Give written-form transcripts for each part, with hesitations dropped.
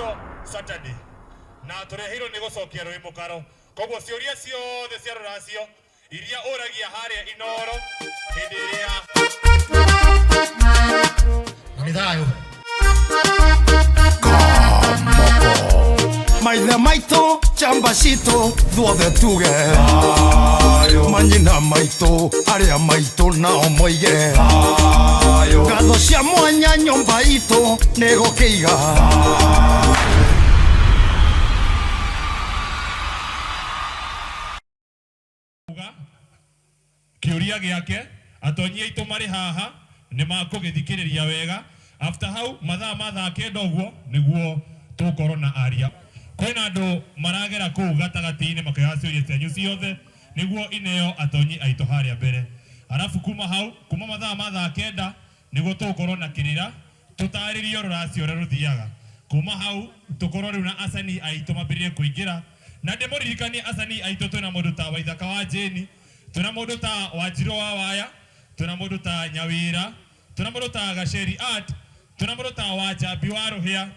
Rũracio Saturday na tũreheirwo nĩ gũcokia rũĩ mũkaro. Koguo ciũria ciothe cia rũracio iria ũragia harĩa Inoro hĩndĩ ĩrĩa Na nĩ thayũ. Maithe maitũ, njamba citũ, thuothe tuge manyina maitũ, arĩa maitũ nao moige ngatho cia mwanya nyũmba itũ nĩ gũkĩiga. Kuga kĩũria gĩake, atonyi aitũ marĩ haha nĩ makũgĩthikĩrĩria wega. After hau mathaa ma thaa kenda ũguo nĩguo tũgũkorwo na aria. Kwĩna andũ maragera kũu gatagatĩ-inĩ makĩoya ciũria cianyu ciothe nĩguo ineo atonyi aitũ harĩa mbere. Arabu kuma hau, kuma mathaa ma thaa kenda nĩguo tũgũkorwo na kĩrĩra tũtarĩrio rũracio ũrĩa rũthiaga. Kuma hau tũkorwo rĩu na acanii aitũ mambĩrĩrie kũingĩra. Na ndĩmũririkanie acanii aitũ twĩna mũndũ ta Waithaka wa Jane, twĩna mũndũ ta Wanjirũ wa Waya, twĩna mũndũ ta Nyawĩra, twĩna mũndũ ta Gaceri Art, twĩna mũndũ ta Wanjambi wa Rũhĩa,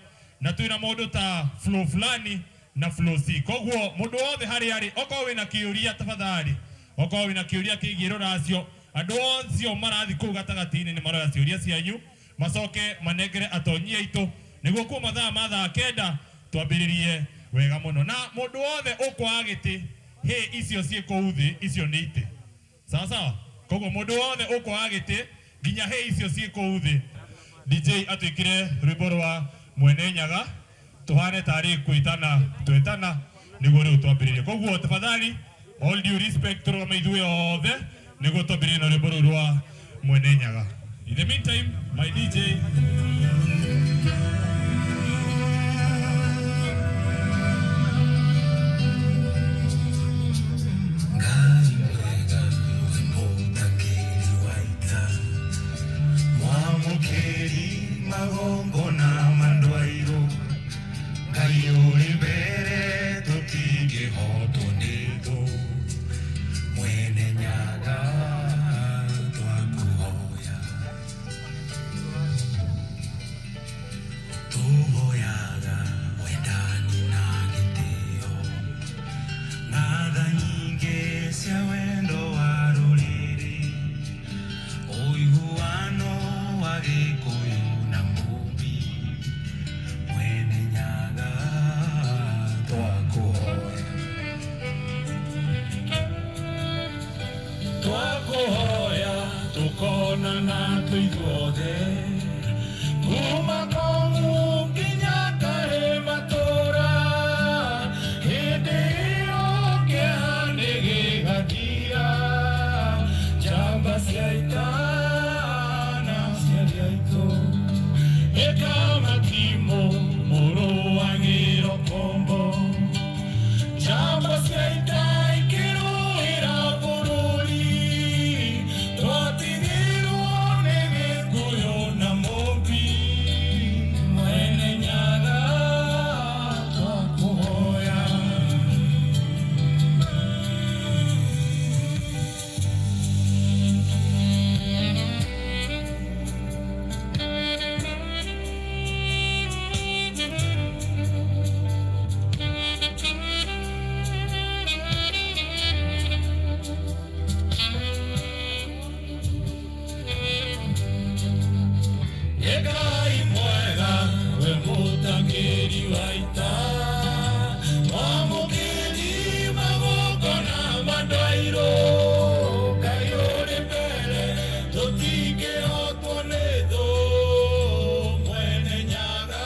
na twĩna mũndũ ta Flow Fulani na Flow C. Koguo mũndũ wothe harĩa arĩ, okorwo wĩna kĩũria tafadhali, okorwo wĩna kĩũria kĩgiĩ rũracio, andũ acio marathiĩ kũu gatagatĩ-inĩ nĩ maroya ciũria cianyu, macoke manengere atonyi aitũ, nĩguo kuo mathaa ma thaa kenda twambĩrĩrie wega mũno. Na mũndũ wothe ũkwaga gĩtĩ, hĩ icio ciĩ kũu thĩ, icio nĩ itĩ. Sawa sawa? Koguo mũndũ wothe ũkwaga gĩtĩ, nginya hĩ icio ciĩ kũu thĩ. DJ atwĩkĩre rwĩmbo rwa Mwene Nyaga, tũhane tarĩ kwĩtana twetana, nĩguo rĩu twambĩrĩrie. Koguo tafadhali, all due respect, tũrũgame ithuĩ othe nĩguo twambĩrĩrie na rwĩmbo rũu rwa Mwene Nyaga. In the meantime, my DJ. Ngai mwega, wĩ mũtangĩri wa ita, mwamũkĩri magongona ma andũ airũ, Ngai ũrĩ mbere tũtingĩhotwo nĩ thũ, Mwene Nyaga twakũhoya. Tũhoyaga wendani na gĩtĩo, na tha nyingĩ cia wendo wa rũrĩrĩ, ũiguano wa Gĩkũyũ na Mũmbi, Mwene Nyaga twakũhoya. Twakũhoya tũkonana twĩ ithuothe, kuma Kong'u nginya Karĩmatũra, hĩndĩ ĩyo kĩeha nĩ gĩgathira, njamba cia ita na aciari aitũ, ĩka matimũ mũrũagĩro kombo, njamba cia ita ikĩrũĩra bũrũri, twatigirwo nĩ Gĩkũyũ na Mũmbi, Mwene Nyaga twakũhoya. Ngai mwega, we mũtangĩri wa ita, mwamũkĩri magongona ma andũ airũ, Ngai ũrĩ mbere tũtingĩhotwo nĩ thũ, Mwene Nyaga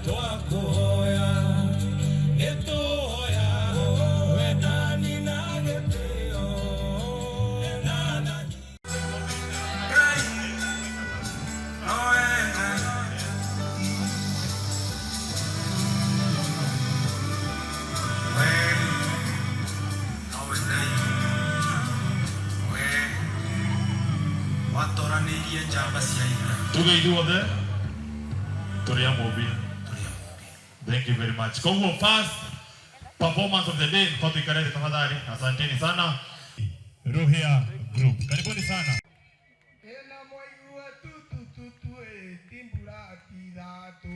twakũhoya, nĩtũhoya wendani na gĩtĩo, na tha Ngai, nowe Ngai. We nowe Ngai, we watoranĩirie njamba cia ita. Tuge ithuothe tũrĩ a Mũmbi. Tũrĩ a Mũmbi. Thank you very much. Koguo first performance of the day, kwa tuikare tafadhali. Asanteni sana. Ruhia Group. Karibuni sana. Ĩna mwaigua tu tu tu tu ĩ ti mbura ti thatũ.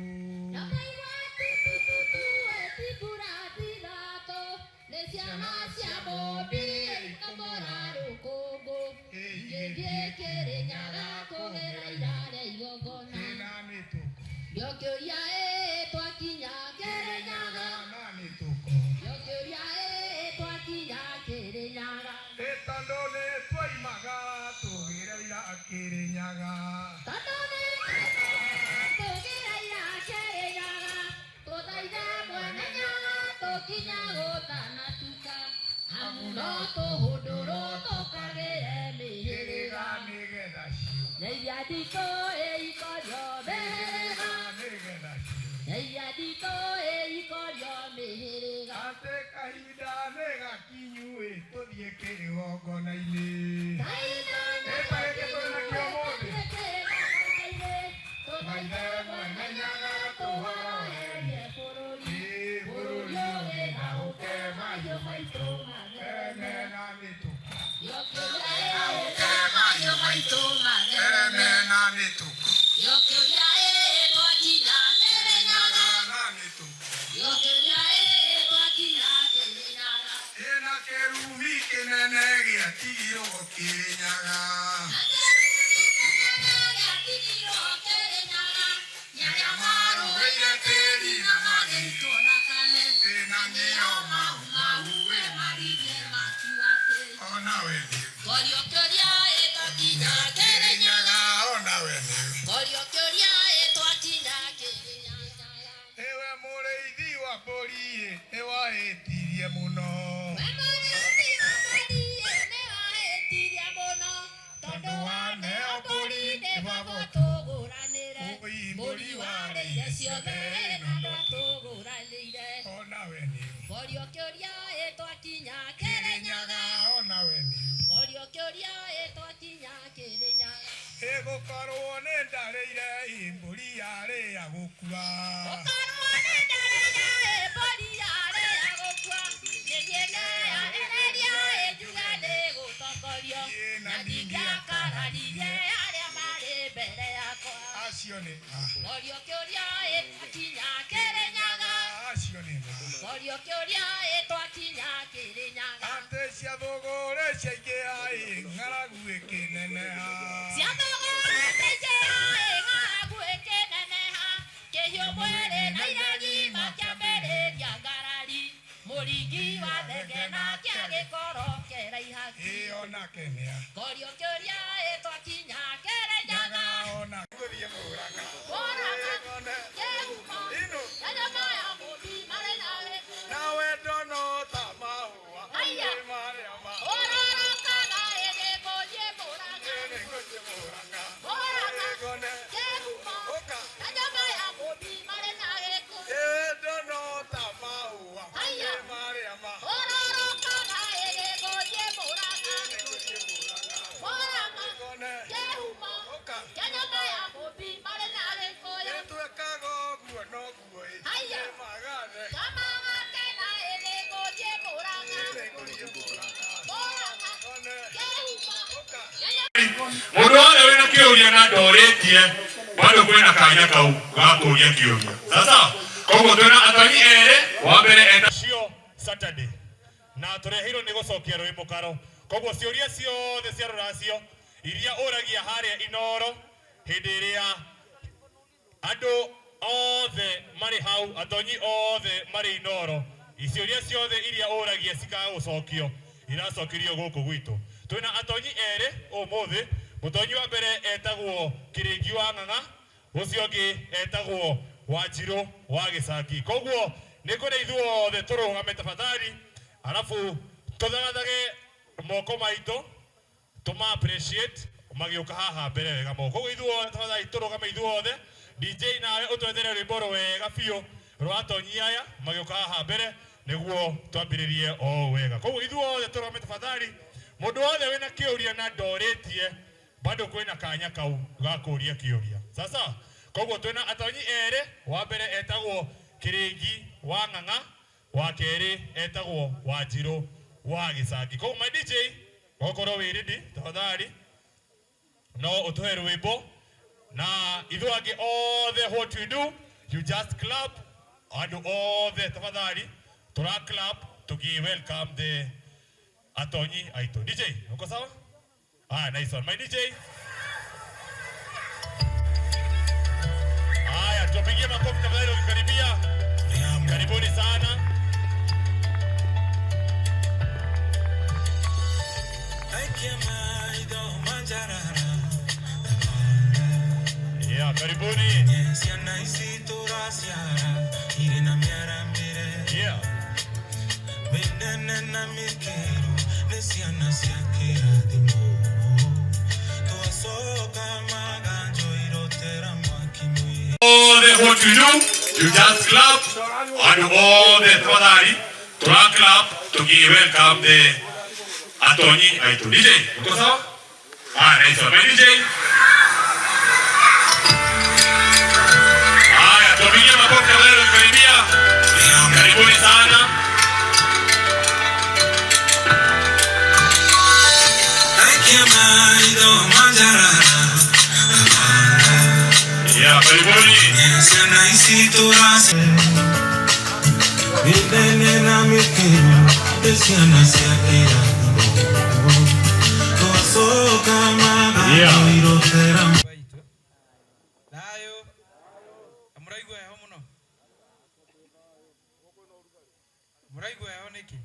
Na mwaigua Yokĩũria ĩ twakinya Kĩrĩnyaga. Na nĩ tũko. Yokĩũria ĩ twakinya Kĩrĩnyaga. Ĩ tondũ nĩ twoimaga tũgĩreira Kĩrĩnyaga. Tondũ nĩ tũgĩraira Kĩrĩnyaga, tũthaithe mwene Nyaga tũkinya gũtanatuka. Amu no tũhũndũrwo tũkagĩre Mĩhĩrĩga mĩhĩrĩga. nĩgetha cio. Nyaithia nditũ ĩikorio mĩhĩrĩga. Nĩgetha cio. Nyaithia nditũ ĩikorio mĩhĩrĩga. Atĩ kahinda nĩ gakinyu ĩ tũthiĩ kĩgongona-inĩ. Kahinda nĩ Ĩ ta gĩkĩ tũrĩ nakĩo ũmũthĩ. gakinyu tũthaithe mwene Nyaga tũhoroherie bũrũri. Ĩ Bũrũri bũrũri ũgĩthahũke mahiũ maitũ Ene mathereme. na nĩ tũko. Yokĩũria ĩ mahiũ maitũ mathereme. Ene na nĩ tũko. Yokĩũria ĩ twakinya Kĩrĩnyaga. Na nĩ tũko. Yokĩũria ĩ twakinya Kĩrĩnyaga. Ĩna kĩrumi kĩnene gĩatigirwo Kĩrĩnyaga. Ĩna nĩo mau ona we nĩ. Kĩrĩnyaga ona we nĩ. Ewe mũrĩithi wa mbũri ĩ nĩwahĩtirie mũno. Tondũ waneo mbũri nĩ baba tũgũranĩre, mbũri warĩire ciothe na ndatũgũranĩire. Ona we nĩ. Korio kĩũria ĩ twakinya Kĩrĩnyaga. Kĩrĩnyaga ona we nĩ. Korio kĩũria ĩ twakinya Kĩrĩnyaga. Ĩgũkorwo nĩ ndarĩire ĩ mbũri yarĩ ya gũkua. Gũkorwo nĩ ndarĩire ĩ mbũri yarĩ ya gũkua, nĩ niĩ ndeyarĩrĩria ĩ njuge nĩ gũtongorio, na ndingĩakararirie arĩa marĩ mbere yakwa. Acio nĩ a. Korio kĩũria ĩ twakinya Kĩrĩnyaga. Acio nĩ ma. Korio kĩũria ĩ twakinya Kĩrĩnyaga. Atĩ cia thũgũrĩ ciaingĩha ĩ ng'aragu ĩkĩneneha. Ciathogorete njĩra ĩ ng'aragu ĩkĩneneha, kĩhiũ mwĩrĩ na iregi makĩambĩrĩria ngarari, mũringi wa thenge nake agĩkorokera ihaki. Ĩ onake nĩ a. Korio kĩũria ĩ twakinya Kĩrĩnyaga. Ona gũthiĩ Mũrang'a. Mũrang'a. Ĩgone. Kĩhumo Ino. kĩa nyama ya mũmbi marĩ na gĩkuũ. Na wendo no ta mahũa. Haiya. Ĩ marĩa ma. Ũrorokaga ĩ nĩngũthiĩ Mũrang'a. Ĩ nĩngũthiĩ Mũrang'a. Mũrang'a. Ĩgone. Kĩhumo Ũka. kĩa nyama ya mũmbi marĩ na gĩkuũ. Ĩ wendo no ta mahũa. Haiya. Ĩ marĩa ma. Ũrorokaga ĩ nĩngũthiĩ Mũrang'a. Nĩngũthiĩ Mũrang'a. Mũrang'a. Ĩgone. Kĩhumo Ũka. kĩa nyama ya mũmbi marĩ na gĩkũyũ. Ĩtwekaga ũguo noguo ĩ. Haiya. Ĩ magane. Kamagakena ĩ nĩngũthiĩ Mũrang'a. Nĩngũthiĩ Mũrang'a. Mũrang'a. Ĩgone. Kĩhumo Ũka. kĩa nyama Mũndũ wothe wĩna kĩũria na ndorĩtie bado kwĩna kanya kau ga kũũria kĩũria. Sasa koguo twĩna atonyi erĩ, wa mbere eta cio Saturday na tũreheirwo nĩ gũcokia rũĩ mũkaro. Koguo ciũria ciothe cia rũracio iria ũragia harĩa Inoro hĩndĩ ĩrĩa andũ othe marĩ hau, atonyi othe marĩ Inoro, ciũria ciothe iria ũragia cikaga gũcokio iracokirio gũkũ gwitũ. Twĩna atonyi erĩ ũmũthĩ. Mũtonyi wa mbere etagwo Kĩrĩngi wa Ng'ang'a, ũcio ũngĩ etagwo Wanjirũ wa Gĩcangi. Koguo nĩ kũrĩ ithuothe tũrũgame tafadhali, arabu tũthagathage moko maitũ tũma appreciate magĩũka haha mbere wega moko. Koguo ithuothe tafadhali tũrũgame ithuothe. DJ nawe ũtwethere rwĩmbo rwega biũ rwa atonyi aya magĩũka haha mbere nĩguo twambĩrĩrie o wega. Koguo ithuothe tũrũgame tafadhali. Mũndũ wothe wĩna kĩũria na ndorĩtie bado kwĩna kanya kau ga kũũria kĩũria. Sasa koguo twĩna atonyi erĩ, wa mbere etagwo Kĩrĩngi wa Ng'ang'a, wa kerĩ etagwo Wanjirũ wa Gĩcangi. Koguo my DJ okorwo wĩ ready tafadhali no ũtũhe rwĩmbo na ithuĩ angĩ othe, what we do you just clap. Andũ othe tafadhali tũra clap tuki welcome the atonyi aitũ. DJ uko sawa? Ah, nice one my DJ. Haya. Tupigie makofi tafadhali wakikaribia. Karibuni sana. Yeah, karibuni. Yeah. All the what you do, you just clap and all the tafadhali tura clap tuki welcome the atonyi aitu. DJ, uko sawa? Ah, nice one. My DJ. Haya, tupigie makofi tafadhali wakikaribia. Karibuni sana. Yeah, karibuni. Yeah. Baitũ thayũ mũraigua heho mũno mũraigua heho nĩkĩ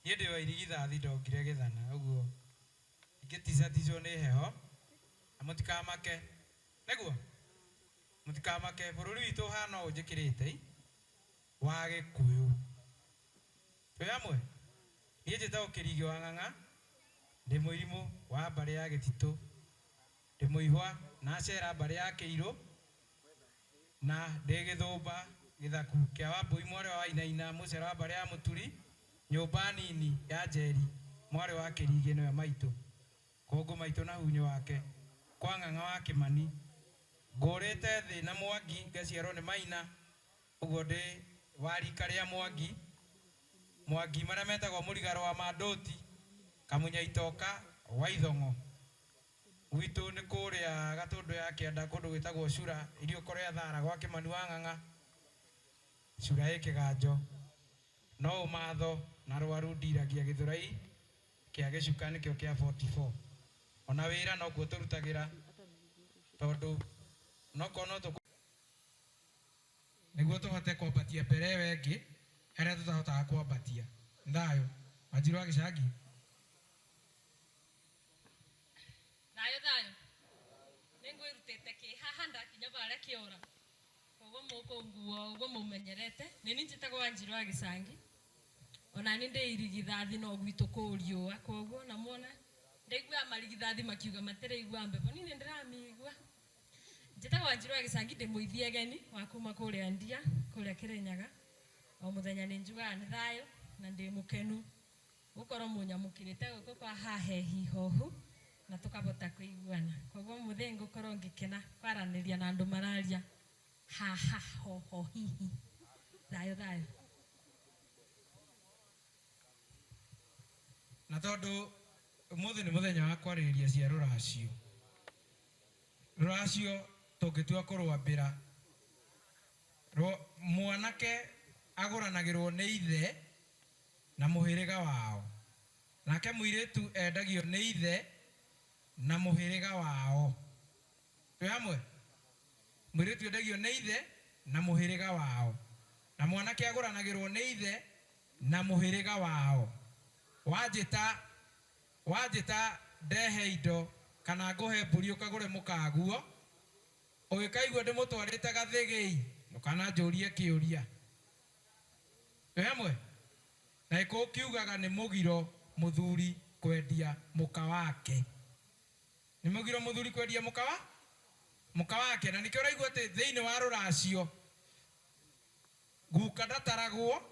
niĩ ndĩ wa irigithathi ndongire gĩthana ũguo ingĩticaticwo nĩ heho na mũtikamake nĩguo mũtikamake bũrũri witũ ũhana ũũ njĩkĩrĩte i wa gĩkũyũ twĩ hamwe niĩ njĩtagwo Kĩrigĩ wa Ng'ang'a ndĩ mũirimũ wa mbarĩ ya gĩtitũ ndĩ mũihwa na acera mbarĩ ya kĩirũ na ndĩ gĩthũmba gĩthaku kĩa Wambũi mwarĩ wa Wainaina mũcera wa mbarĩ ya Mũturi nyũmba nini ya Njeri mwarĩ wa Kĩrigĩ nĩwe maitũ kũngũ maitũ na hunyũ wake kwa Ng'ang'a wa Kĩmani ngũrĩte thĩ na Mwangi ngaciarwo nĩ Maina ũguo ndĩ wa rika rĩa Mwangi Mwangi marĩa metagwo mũrigaro wa Mandũti Kamunya Itoka wa Ithong'o gwitũ nĩ kũrĩa Gatũndũ ya kĩanda kũndũ gwĩtagwo Cura iriũko rĩa Thara gwa Kĩmani wa Ng'ang'a Cura ĩ kĩganjo no ũmatho na rwaru ndiragia gĩthũrai kĩa gĩcuka nĩkĩo kĩa 44 ona wĩra nokuo tũrutagĩra tondũ nokorwo no tũkũ nĩguo tũhote kwambatia mbere ĩyo ĩngĩ harĩa tũtahotaga kwambatia thayũ Wanjiru wa Gĩcangi. Thayũ thayũ nĩ ngwĩrutĩte kĩ haha ndakinya barĩa kĩũra koguo mũkũngua ũguo mũmenyerete nĩ niĩ njĩtagwo Wanjiru wa Gĩcangi ona nĩ ndĩ irigithathi no gwitũ kũriũa koguo na muona ndaiguaga marigithathi makiuga matiraigua mbebo niĩ nĩ ndĩramĩigua njĩtagwo Wanjiru wa Gĩcangi ndĩ mũithi ageni wa kuma kũrĩa Ndia kũrĩa Kĩrĩnyaga o mũthenya nĩ njugaga nĩ thayũ na ndĩ mũkenu gũkorwo mũnyamũkĩrĩte gũkũ kwa haha hihohu na tukabota kuiguana koguo mũthĩ ngũkorwo ngĩkena kwaranĩria na andũ mararia haha hoho hihi thayũ thayũ. Na tondũ ũmũthĩ nĩ mũthenya wa kwarĩrĩria cia rũracio rũracio tũngĩtua kũrwambĩra mwanake agũranagĩrwo nĩ ithe na mũhĩrĩga wao nake mũirĩtu endagio nĩ ithe na mũhĩrĩga wao twĩ hamwe mũirĩtu endagio nĩ ithe na mũhĩrĩga wao na mwanake agũranagĩrwo nĩ ithe na mũhĩrĩga wao wanjĩta wanjĩta ndehe indo kana ngũhe mbũri ũkagũre mũkaguo ũgĩkaigua ndĩmũtwarĩte gathĩgĩi ndũkananjũrie kĩũria twĩ hamwe na gĩkũyũ kiugaga nĩ mũgiro mũthuri kwendia mũka wake nĩ mũgiro mũthuri kwendia mũka wake na nĩkĩo ũraigua atĩ thĩinĩ wa rũracio guka ndataragwo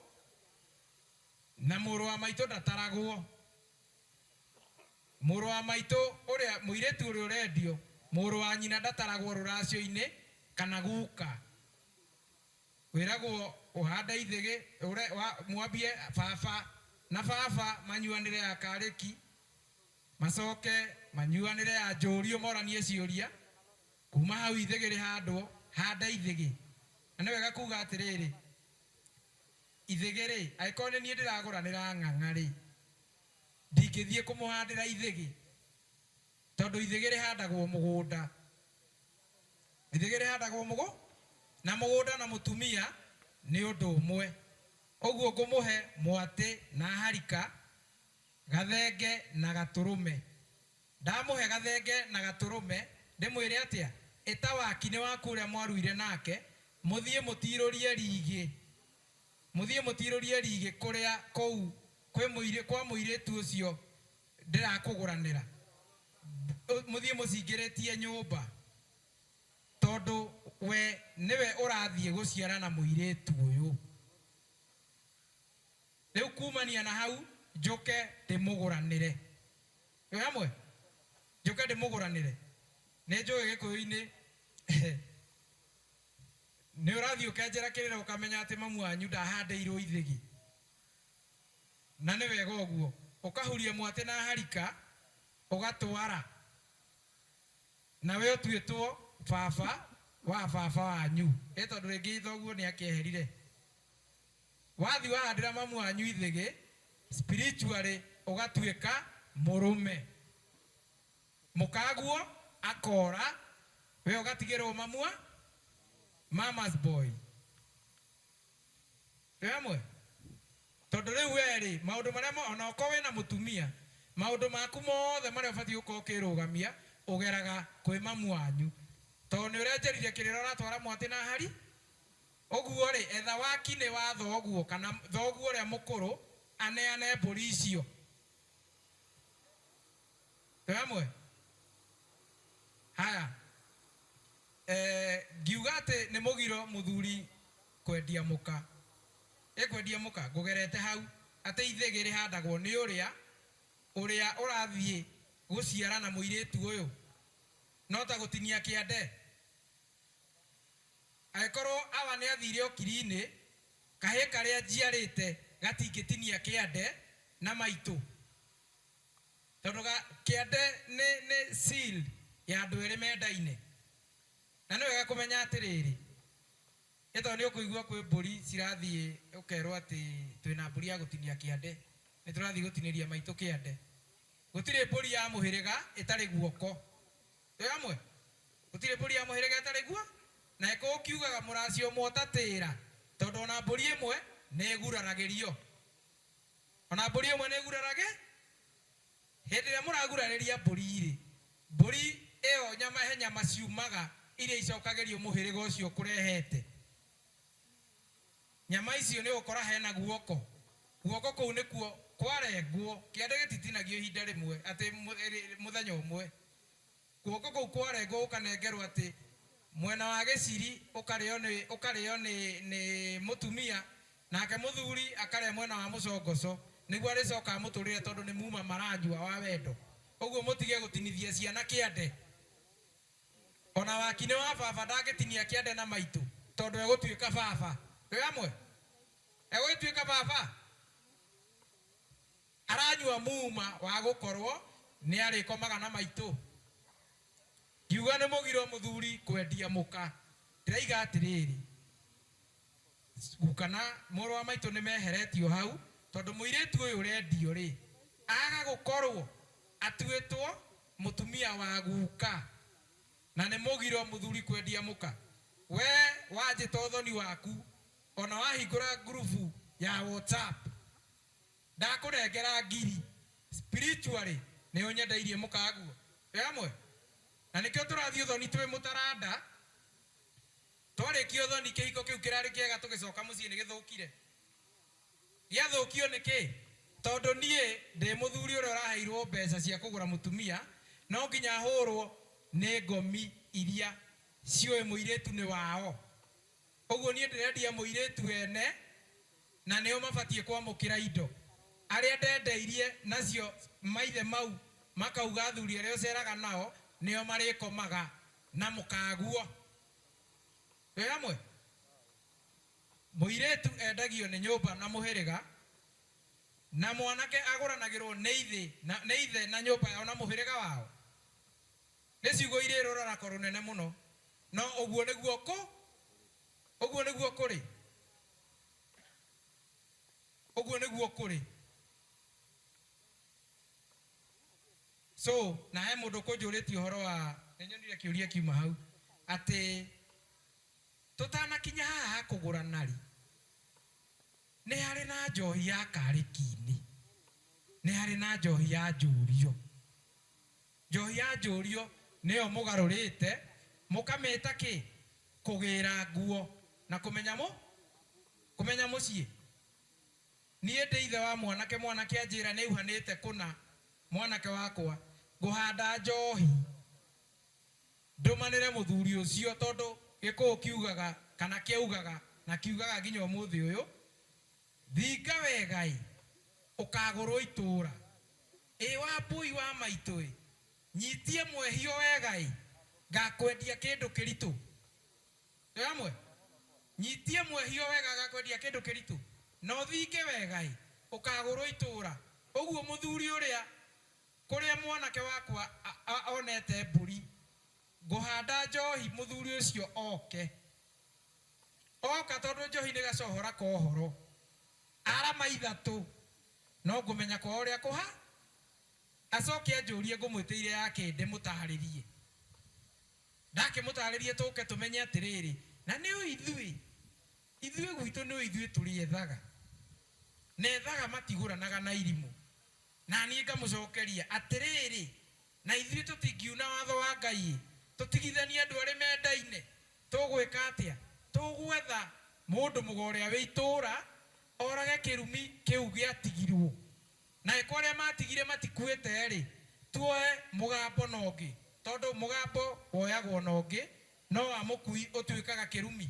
na mũrũ wa maitũ ndataragwo mũrũ wa maitũ ũrĩa mũirĩtu ũrĩa ũrendio mũrũ wa nyina ndataragwo rũracio-inĩ kana guka wĩragwo ũhande ithĩgĩ mwambie baba na baba manyuanĩre ya karĩki macoke manyuanĩre ya njũrio moranie ciũria kuma hau ithĩgĩ rĩhandwo handa ithĩgĩ na nĩ wega kuga atĩrĩrĩ ithĩgĩ rĩ angĩkorwo nĩ niĩ ndĩragũranĩra ng'ang'a rĩ ndingĩthiĩ kũmũhandĩra ithĩgĩ tondũ ithĩgĩ rĩhandagwo mũgũnda Ithĩgĩ rĩhandagwo mũgũ na mũgũnda na mũtumia nĩ ũndũ ũmwe. Ũguo ngũmũhe mwatĩ na harika, gathenge na gatũrũme. Ndamũhe gathenge na gatũrũme ndĩmwĩre atĩa? Ĩta wakinĩ waku ũrĩa mwaruire nake mũthiĩ mũtirũrie rigĩ. Mũthiĩ mũtirũrie rigĩ kũrĩa kũu kwĩ mũirĩ kwa mũirĩtu ũcio ndĩrakũgũranĩra. Mũthiĩ mũcingĩrĩtie nyũmba tondũ we nĩwe ũrathiĩ gũciara na mũirĩtu ũyũ. Rĩu kumania na hau njũke ndĩmũgũranĩre. Twĩ hamwe? Njũke ndĩmũgũranĩre. Nĩ njũĩ gĩkũyũ-inĩ nĩ ũrathiĩ ũkenjera kĩrĩra ũkamenya atĩ mamu wanyu ndahandĩirwo ithĩgi. Na nĩ wega ũguo. Ũkahuria mwatĩ na harika ũgatwara. Nawe ũtuĩtwo baba wa baba wanyu. Ĩ tondũ rĩngĩ thoguo nĩ akĩeherire. Wathiĩ wahandĩra mamu wanyu ithĩgĩ, spiritually ũgatuĩka mũrũme. Mũkaguo akora, we ũgatigĩrwo mamu wa mama's boy. Twĩ hamwe? Tondũ rĩu we rĩ, maũndũ marĩa mo, ona okorwo wĩna mũtumia, maũndũ maku mothe marĩa ũbatiĩ gũkorwo ũkĩrũgamia, ũgeraga kwĩ mamu wanyu. Tondũ nĩ ũrenjerire kĩrĩra ũratwara mwatĩ na hari, ũguo rĩ, etha wakinĩ wa thoguo kana thoguo ũrĩa mũkũrũ aneane mbũri icio. Twĩ hamwe? Haya. Eh, ngiuga atĩ nĩ mũgiro mũthuri kwendia mũka. Ĩ kwendia mũka? Ngũgerete hau atĩ ithĩgĩ rĩhandagwo nĩ ũrĩa ũrĩa ũrathiĩ gũciara na mũirĩtu ũyũ. No ta gũtinia kĩande. Angĩkorwo awa nĩ athire ũkiri-inĩ, kahĩĩ karĩa njiarĩte gatingĩtinia kĩande na maitũ. Tondũ ga, kĩande nĩ, nĩ seal ya andũ erĩ mendaine. Na nĩ wega kũmenya atĩrĩrĩ, ĩ tondũ nĩ ũkũigua kwĩ mbũri cirathiĩ ũkerwo atĩ twĩna mbũri ya gũtinia kĩande, nĩ tũrathiĩ gũtinĩria maitũ kĩande. Gũtirĩ mbũri ya mũhĩrĩga ĩtarĩ guoko. Twĩ hamwe? Gũtirĩ mbũri ya mũhĩrĩga ĩtarĩ guo. Na ĩkũũ kiugaga mũracio ũmwe ũtatĩra, tondũ ona mbũri ĩmwe nĩ ĩguraragĩrio. Ona mbũri ĩmwe nĩ ĩgurarage. Hĩndĩ ĩrĩa mũragurarĩria mbũri-rĩ, mbũri ĩyo nyama he nyama ciumaga iria icokagĩrio mũhĩrĩga ũcio ũkũrehete. Nyama icio nĩ ũgũkora hena guoko. Guoko kũu nĩkuo kwarengwo, kĩande gĩtitinagio ihinda rĩmwe atĩ mũthenya ũmwe. Guoko kũu kwarengwo gũkanengerwo atĩ mwena wa gĩciri ũkarĩo nĩ ũkarĩo nĩ nĩ mũtumia, nake mũthuri akarĩa mwena wa mũcongoco, nĩguo arĩcoka amũtũrĩre tondũ nĩ muma maranyua wa wendo. Ũguo mũtige gũtinithia ciana kĩande. Ona wakinĩ wa baba ndangĩtinia kĩande na maitũ tondũ egũtuĩka baba. Twĩ hamwe? Egũgĩtuĩka baba? Aranyua muuma wa gũkorwo nĩ arĩkomaga na maitũ? Ngiuga nĩ mũgiro mũthuri kwendia mũka. Ndĩraiga atĩrĩrĩ, guka na mũrũ wa maitũ nĩ meheretio hau tondũ mũirĩtu ũyũ ũrendio rĩ, aga gũkorwo atuĩtwo mũtumia wa guka. Na nĩ mũgiro mũthuri kwendia mũka. We wanjĩta ũthoni waku ona wahingũra ngurubu ya WhatsApp. Ndakũnengera ngiri spiritually nĩ ũnyendeirie mũkaguo. Twĩ hamwe? Na nĩkĩo tũrathiĩ ũthoni twĩ mũtaranda. Twarĩkia ũthoni kĩhiko kĩu kĩrarĩ kĩega tũgĩcoka mũciĩ nĩ gĩthũkire. Gĩathũkio nĩkĩ? Tondũ niĩ ndĩ mũthuri ũrĩa ũraheirwo mbeca cia kũgũra mũtumia no nginya hũrwo nĩ ngomi iria ciũĩ mũirĩtu nĩ wao. Ũguo niĩ ndĩrendia mũirĩtu ene na nĩo mabatiĩ kwamũkĩra indo. Arĩa ndendeirie nacio maithe mau makauga athuri arĩa ũceraga nao nĩo marĩkomaga na mũkaguo. Twĩ hamwe? Mũirĩtu endagio nĩ nyũmba na mũhĩrĩga, na mwanake agũranagĩrwo nĩ ithe na nyũmba yao na mũhĩrĩga wao. Nĩ ciugo irĩ rũrarako rũnene mũno, no ũguo nĩguo kũ, ũguo nĩguo kũrĩ. Ũguo nĩguo kũrĩ. So, na he mũndũ ũkũnjũrĩtie ũhoro wa, nĩ nyonire kĩũria kiuma hau, Atĩ tũtanakinya haha ha kũgũrana rĩ, nĩ harĩ na njohi ya karĩki-inĩ, nĩ harĩ na njohi ya njũrio. Njohi ya njũrio nĩyo mũgarũrĩte mũkamĩta kĩ? Kũgĩra nguo na kũmenya kũmenya mũciĩ. Niĩ ndĩ ithe wa mwanake, mwanake anjĩra nĩ auhanĩte kũna mwanake wakwa, ngũhanda njohi ndũmanĩre mũthuri ũcio, tondũ gĩkũyũ kiugaga kana kĩaugaga na kiugaga nginya ũmũthĩ ũyũ, thinga wega ĩ ũkagũrwo itũra, ĩ wa mbui wa maitũ ĩ nyitie mwehio wega ĩ ngakwendia kĩndũ kĩritũ. Twĩ hamwe? Nyitie mwehio wega ngakwendia kĩndũ kĩritũ, na ũthinge wega ĩ ũkagũrwo itũra. Ũguo mũthuri ũrĩa kũrĩa mwanake wakwa onete mbũri, ngũhanda njohi mũthuri ũcio oke. Oka tondũ njohi nĩ gacohora kohoro, arama ithatũ no ngũmenya kwa ũrĩa kũha, acoke anjũrie ngũmwĩtĩire yake ndĩmũtarĩrie. Ndakĩmũtarĩrie tũke tũmenye atĩrĩrĩ, na nĩ ũĩ ithuĩ, ithuĩ gwitũ nĩ ũĩ ithuĩ tũrĩethaga, na ethaga matigũranaga na irimũ. Na niĩ ngamũcokeria atĩrĩrĩ, na ithuĩ tũtingiuna watho wa Ngai, tũtigithanie andũ arĩa mendaine, tũgwĩka atĩa? Tũgwetha mũndũ mũgo ũrĩa wĩ itũra orage kĩrumi kĩu gĩatigirwo, na ĩko arĩa matigire matikuĩte rĩ, tuoe mũgambo na ũngĩ, tondũ mũgambo woyagwo na ũngĩ, no wa mũkui ũtuĩkaga kĩrumi,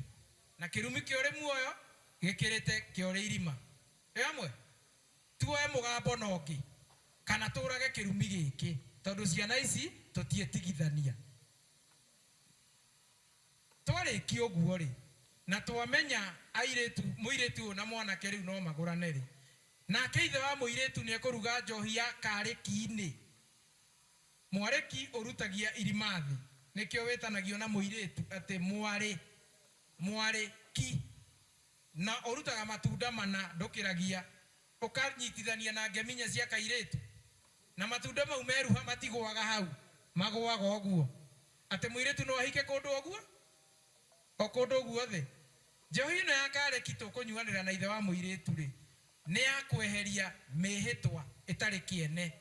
na kĩrumi kĩa ũrĩ muoyo gĩkĩrĩte kĩa ũrĩ irima. Twĩ hamwe? Tuoe mũgambo na ũngĩ kana tũrage kĩrumi gĩkĩ, tondũ ciana ici tũtiĩtigithania. Twarĩkia ũguo rĩ, na twamenya airĩtu, mũirĩtu ũyũ na mwanake rĩu no magũrane rĩ, nake ithe wa mũirĩtu nĩ ekũruga njohi ya karĩki-inĩ. Mwarĩki ũrutagia irima thĩ, nĩkĩo wĩtanagio na mũirĩtu atĩ mwarĩ, mwarĩki, na ũrutaga matunda mana ndũkĩragia, ũkanyitithania na ngeminya cia kairĩtu, na matunda mau meruha matigũaga hau, magũaga ũguo. Atĩ mũirĩtu no ahike kũndũ ũguo, o kũndũ ũguo thĩ. Njohi ĩno ya karĩki tũkũnyuanĩra na ithe wa mũirĩtu rĩ, nĩ ya kweheria mĩhĩtwa ĩtarĩ kĩene.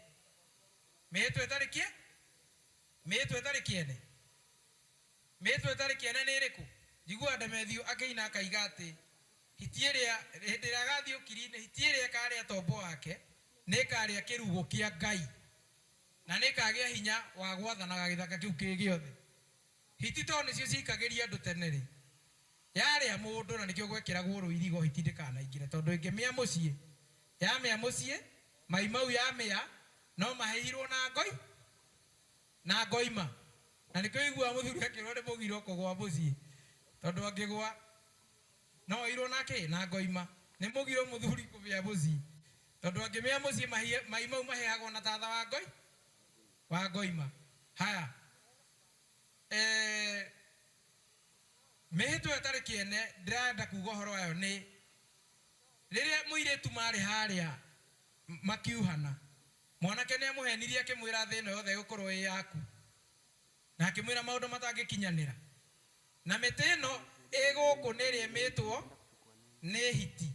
Mĩhĩtwa ĩtarĩ kĩe? Mĩhĩtwa ĩtarĩ kĩene? Mĩhĩtwa ĩtarĩ kĩene nĩ ĩrĩkũ? Njiguaga Ndemethio akĩina akaiga atĩ hiti ĩrĩa hĩndĩ ĩrĩa agathiĩ ũkiri-inĩ, hiti ĩrĩa ĩkarĩa tombo wake nĩ ĩkarĩa kĩrugo kĩa Ngai, na nĩ ĩkagĩa hinya wa gwathanaga gĩthaka kĩu kĩ gĩothe. Hiti tondũ nĩcio ciaikagĩria andũ tene rĩ, yarĩa mũndũ na nĩkĩo gwekĩragwo rũirigo hiti ndĩkanaingĩre, tondũ ĩngĩmĩa mũciĩ, yamĩa mũciĩ, mai mau yamĩa no mahĩirwo na ngoi na ngoima, na nĩkĩo ũiguaga mũthuri akĩrwo nĩ mũgiro kũgũa mũciĩ, tondũ angĩgũa no oirwo na kĩ? Na ngoima. Nĩ mũgiro mũthuri kũmĩa mũciĩ, tondũ angĩmĩa mũciĩ mai mau maheagwo na tatha wa ngoi wa ngoima. Haya, mĩhĩtwa ĩtarĩ kĩene ndĩrenda kuga ũhoro wayo nĩ rĩrĩa mũirĩtu marĩ harĩa makiuhana, mwanake nĩ amũhenirie akĩmwĩra thĩ ĩno yothe ĩgũkorwo ĩ yaku, na akĩmwĩra maũndũ matangĩkinyanĩra, na mĩtĩ ĩno ĩ gũkũ nĩ ĩrĩa ĩmĩtwo nĩ hiti.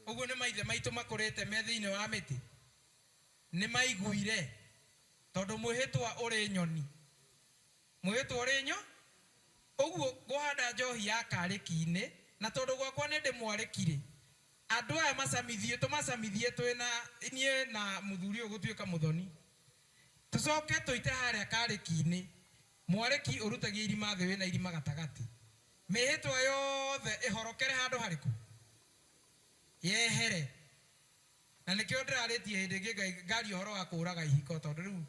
Ũguo nĩ maithe maitũ makũrĩte me thĩinĩ wa mĩtĩ, nĩ maiguire, tondũ mwĩhĩtwa ũrĩ nyoni, mwĩhĩtwa ũrĩ nyo. Ũguo ngũhanda njohi ya karĩki-inĩ, na tondũ gwakwa nĩ ndĩmwarĩkire, andũ aya macamithie, tũmacamithie twĩna niĩ na mũthuri ũyũ gũtuĩka mũthoni, tũcoke tũite harĩa karĩki-inĩ. Mwarĩki ũrutagia irima thĩ wĩna irima gatagatĩ, mĩhĩtwa yothe ĩhorokere handũ harĩkũ? Yehere. Na nĩkĩo ndĩrarĩtie hĩndĩ ĩngĩ ngaria ũhoro wa kũũraga ihiko, tondũ rĩu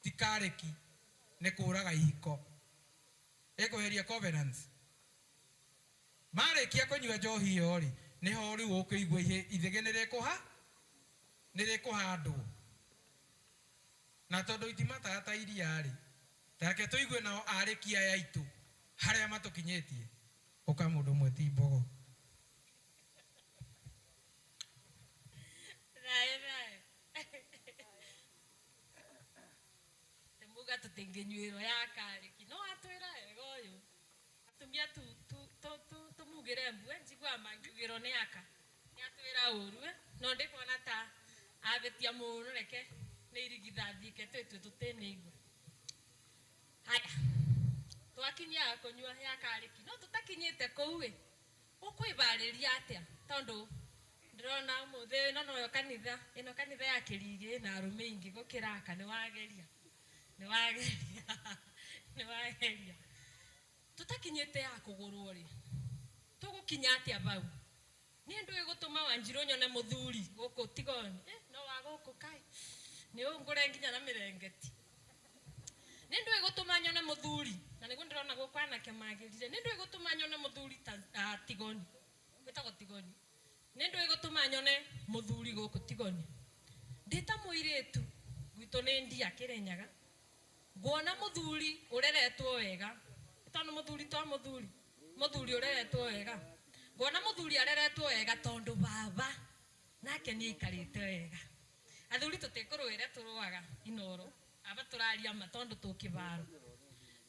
ti karĩki, nĩ kũũraga ihiko, ĩkweheria covenants. Marĩkia kũnyua njohi ĩyo rĩ, nĩho rĩu ũkũigua ithĩgĩ nĩ rĩkũhandwo. Na tondũ itimataga ta iria rĩ, take tũigue nao arĩki aya aitũ harĩa matũkinyĩtie. Ũka mũndũ ũmwe ti mbogo. Thayũ thayũ. Tĩmuga tũtingĩnyuĩrwo ya karĩki, no atwĩra wega ũyũ. Ngiugire mbue njiguaga mangiugirwo ni aka ni atwira uru no ndikuona ta abitia muno reke ni irigithathike twitue tutiniigua. Haya, twakinyia kunyua ya kariki no tutakinyite kuu ĩ ukwibariria atia tondu ndirona umuthi ino noyo kanitha ino kanitha ya Kirigi na arume ingi gukira aka ni wageria ni wageria ni wageria tutakinyite ya kugurwo ri tugukinya atia bau ni ndu igutuma Wanjiru nyone muthuri guku Tigoni no wa guku kai ni ungure nginya na mirengeti ni ndu igutuma nyone muthuri na niguo ndirona guku anake magirire ni ndu igutuma nyone muthuri ta Tigoni gwitagwo Tigoni ni ndu igutuma nyone muthuri guku Tigoni ndita muiritu gwitu ni ndia Kirinyaga nguona muthuri ureretwo wega tondu muthuri to muthuri muthuri ureretwo wega nguona muthuri areretwo wega tondu baba nake ni aikarite wega athuri tutikurwire turuaga Inoro aba turaria ma tondu tukibaro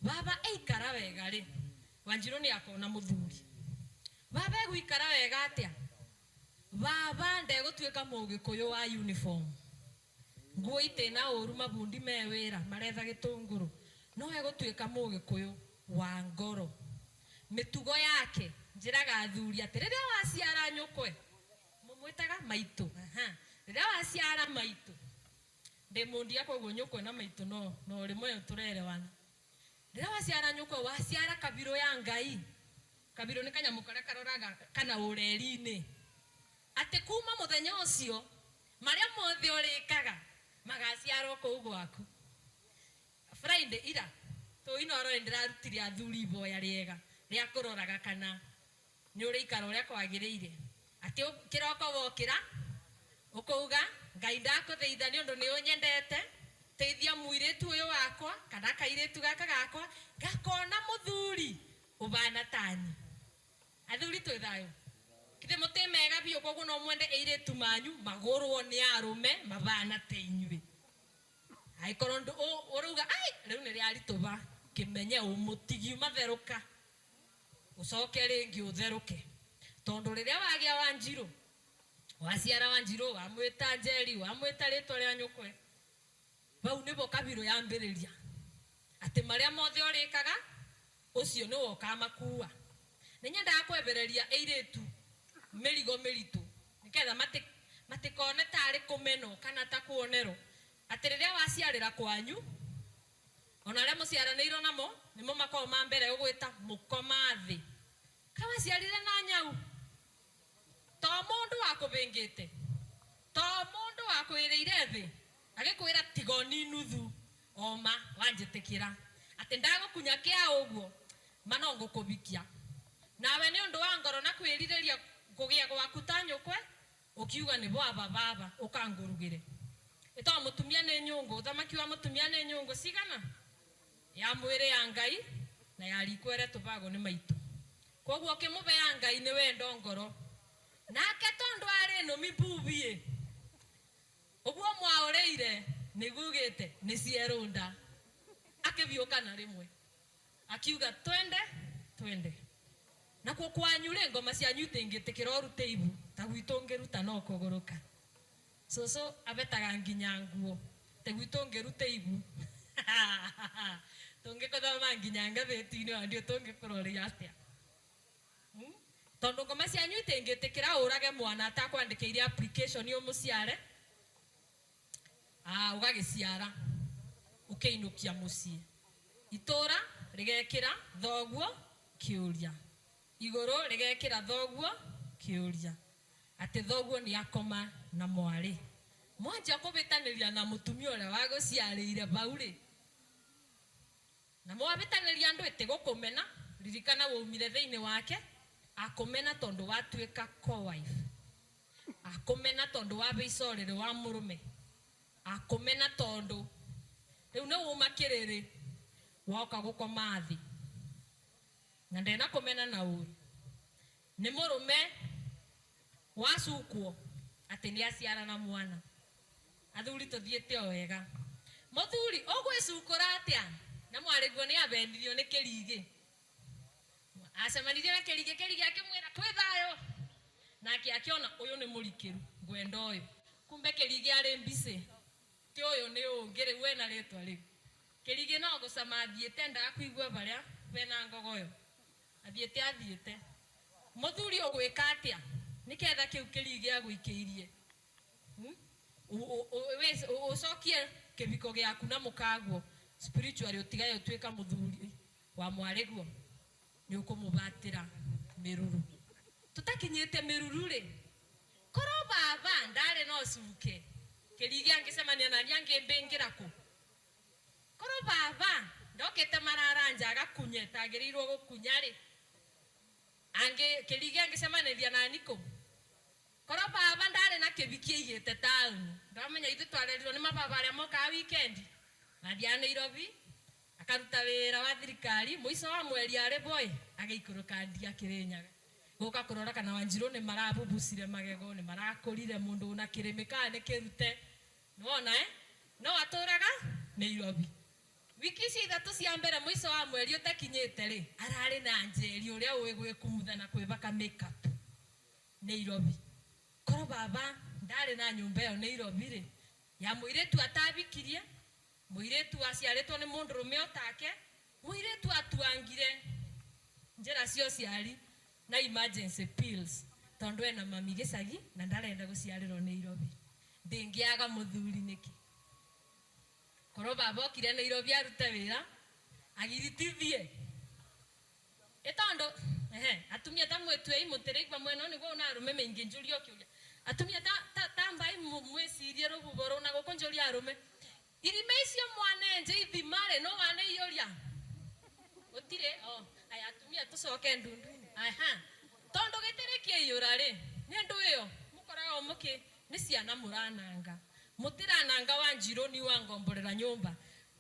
baba aikara wega ri Wanjiru ni akona muthuri baba eguikara wega atia baba ndegũtuĩka mũgĩkũyũ wa uniform nguo itĩna ũru mabundi me wĩra maretha gĩtũngũrũ no egũtuĩka mũgĩkũyũ wa ngoro mĩtugo yake njĩraga athuri atĩ rĩrĩa waciara nyũkwe mũmwĩtaga maitũ rĩrĩa waciara maitũ ndĩ mũndia koguo nyũkwe na maitũ no no rĩmwe tũrerewana rĩrĩa waciara nyũkwe waciara kabirũ ya Ngai kabirũ nĩ kanyamũ karĩa karoraga kana ũreri-inĩ atĩ kuma mũthenya ũcio marĩa mothe ũrĩkaga magaciarwo kũu gwaku. Friday ira tũ Inoro nĩndĩrarutire athuri iboya rĩega rĩa kũroraga kana nĩ ũrĩikara ũrĩa kwagĩrĩire atĩ kĩroko wokĩra ũkauga Ngai ndakũthaitha nĩ ũndũ nĩ ũnyendete teithia mũirĩtu ũyũ wakwa kana kairĩtu gaka gakwa gakona mũthuri ũbana tani. Athuri twĩ thayũ kithe mũtĩ mega biũ koguo no mwende airĩtu manyu magũrwo nĩ arũme mabana ta inyuĩ aikorwo ũrauga ai rĩu nĩ rĩaritũba kĩmenye ũmũtigi matherũka ũcoke rĩngĩ ũtherũke tondũ rĩrĩa wagĩa Wanjiru waciara Wanjiru wamwĩta Njeri wamwĩta rĩtwa rĩa nyũkwe bau nĩbo kabirũ yambĩrĩria atĩ marĩa mothe ũrĩkaga ũcio nĩwe ũkamakua. Nĩ nyendaga kwebereria airĩtu mĩrigo mĩritũ nĩgetha matikone tarĩ kũmenwo kana ta kuonerwo atĩ rĩrĩa waciarĩra kwanyu ona arĩa mũciaranĩirwo namo nĩmo makoragwo ma mbere gũgwĩta mũkoma thĩ kawaciarire na nyau to mũndũ wakũbĩngĩte to mũndũ wakwĩrĩire thĩ agĩkwĩra Tigoni nuthu oma wanjĩtĩkĩra atĩ ndagũkunya kĩa ũguo ma no ngũkũbikia nawe nĩ ũndũ wa ngoro na kwĩrirĩria kũgĩa gwaku ta nyũkwe ũkiuga nĩ baba baba ũkangũrugĩre ĩtagwo mũtumia nĩ nyũngũ ũthamaki wa mũtumia nĩ nyũngũ cigana ya mwĩrĩ ya Ngai na ya riko ĩrĩa tũbagwo nĩ maitũ koguo ũkĩmũbea Ngai nĩ wendo ngoro nake tondũ arĩ nũmi bubiĩ ũguo mwaũrĩire nĩgugĩte nĩ cierũnda akĩbiũka na rĩmwe akiuga twende twende nakuo kwanyu rĩ ngoma cianyu itingĩtĩkĩra ũrute ibu ta gwitũ ngĩruta no kũgũrũka cũcũ abetaga nginya nguo te gwitũ ngĩruta ibu tũngĩkũthoma nginya ngathĩti-inĩ wandio tũngĩkũroria atĩa tondũ ngoma cianyu itingĩtĩkĩra ũrage mwana atakwandĩkĩire application ũmũciare ũgagĩciara ũkĩinũkia mũciĩ itũra rĩgekĩra thoguo kĩũria igũrũ rĩgekĩra thoguo kĩũria atĩ thoguo nĩ akoma na mwarĩ mwanjia kũbĩtanĩria na mũtumia ũrĩa wagũciarĩire bau rĩ na mwabĩtanĩria andũ ĩtĩ ririkana waumire thĩinĩ wake akũmena tondũ watuĩka co-wife akũmena tondũ wabĩica ũrĩrĩ wa mũrũme akũmena tondũ rĩu nĩ wauma kĩrĩrĩ woka gũkoma thĩ na ndena kũmena na ũru nĩ mũrũme wacukwo atĩ nĩ aciara na mwana athuri tũthiĩte o wega mũthuri ũgwĩcukũra atĩa na mwarĩguo nĩ abendirio nĩ Kĩrigĩ acemanirie na Kĩrigĩ Kĩrigĩ akĩmwĩra kwĩ Wanjiru nĩ mũrikĩru ngwenda ũyũ kumbe Kĩrigi arĩ mbicĩ ti ũyũ nĩ ũngĩ rĩu wena rĩtwa rĩu. Kĩrigi no gũcama athiĩte endaga kũigua barĩa bena ngogoyo athiĩte athiĩte mũthuri ũgwĩka atĩa nĩketha kĩu Kĩrigi agũikĩirie ũcokie kĩbiko gĩaku na mũkaguo spiritually ũtigae ũtuĩka mũthuri wa mwarĩguo nĩ ũkũmũbatĩra mĩruru tũtakinyĩte mĩruru rĩ korwo baba ndarĩ no cuke Kĩrigi angĩcemania nani angĩmbĩngĩra kũ korwo baba ndokĩte mararanja agakunye tagĩrĩirwo gũkunya rĩ angĩ Kĩrigi angĩcemanĩria nani kũ korwo baba ndarĩ na kĩbiki aigĩte taũni ndamenya ithuĩ twarerirwo nĩ mababa arĩa mokaga weekend mathiaga Nairobi akaruta wĩra wa thirikari mũico wa mweri arĩ boy agĩikũrũka ndia Kĩrĩnyaga gũka kũrora kana Wanjiru nĩ marabubucire magego nĩ marakũrire mũndũ na kĩrĩmĩ kana nĩ kĩrute nĩwona no atũraga Nairobi wiki icio ithatũ cia mbere mũico wa mweri ũtakinyĩte rĩ ararĩ na njeri ũrĩa ũĩ gwĩkumutha na kwĩbaka makeup Nairobi korwo baba ndarĩ na nyũmba ĩyo Nairobi rĩ ya mũirĩtu atabikirie mũirĩtu aciarĩtwo nĩ mũndũrũme otake mũirĩtu atuangire njĩra cia ũciari na emergency pills tondu ena mami gĩcagi na ndarenda gũciarĩrwo Nairobi ndĩngĩaga mũthuri nĩkĩ korwo baba okire Nairobi arute wĩra agiritithie ĩtondu atumia ta mwĩtuei mũtĩrĩigua mwena ũyũ nĩguo una arũme maingĩ njũrie kĩũria atumia ta mbai mwĩcirie rũhuho rũu na gũkũ njũrie arũme irima icio mwanenje ithima rĩ no waneiyũria gũtirĩ o aya atumia tũcoke ndundu-inĩ aha tondu gĩtirĩ kĩiyũra rĩ nĩ ndũ ĩyo mũkoragwo mũkĩ nĩ ciana mũrananga mũtirananga Wanjiru ni wangomborera nyũmba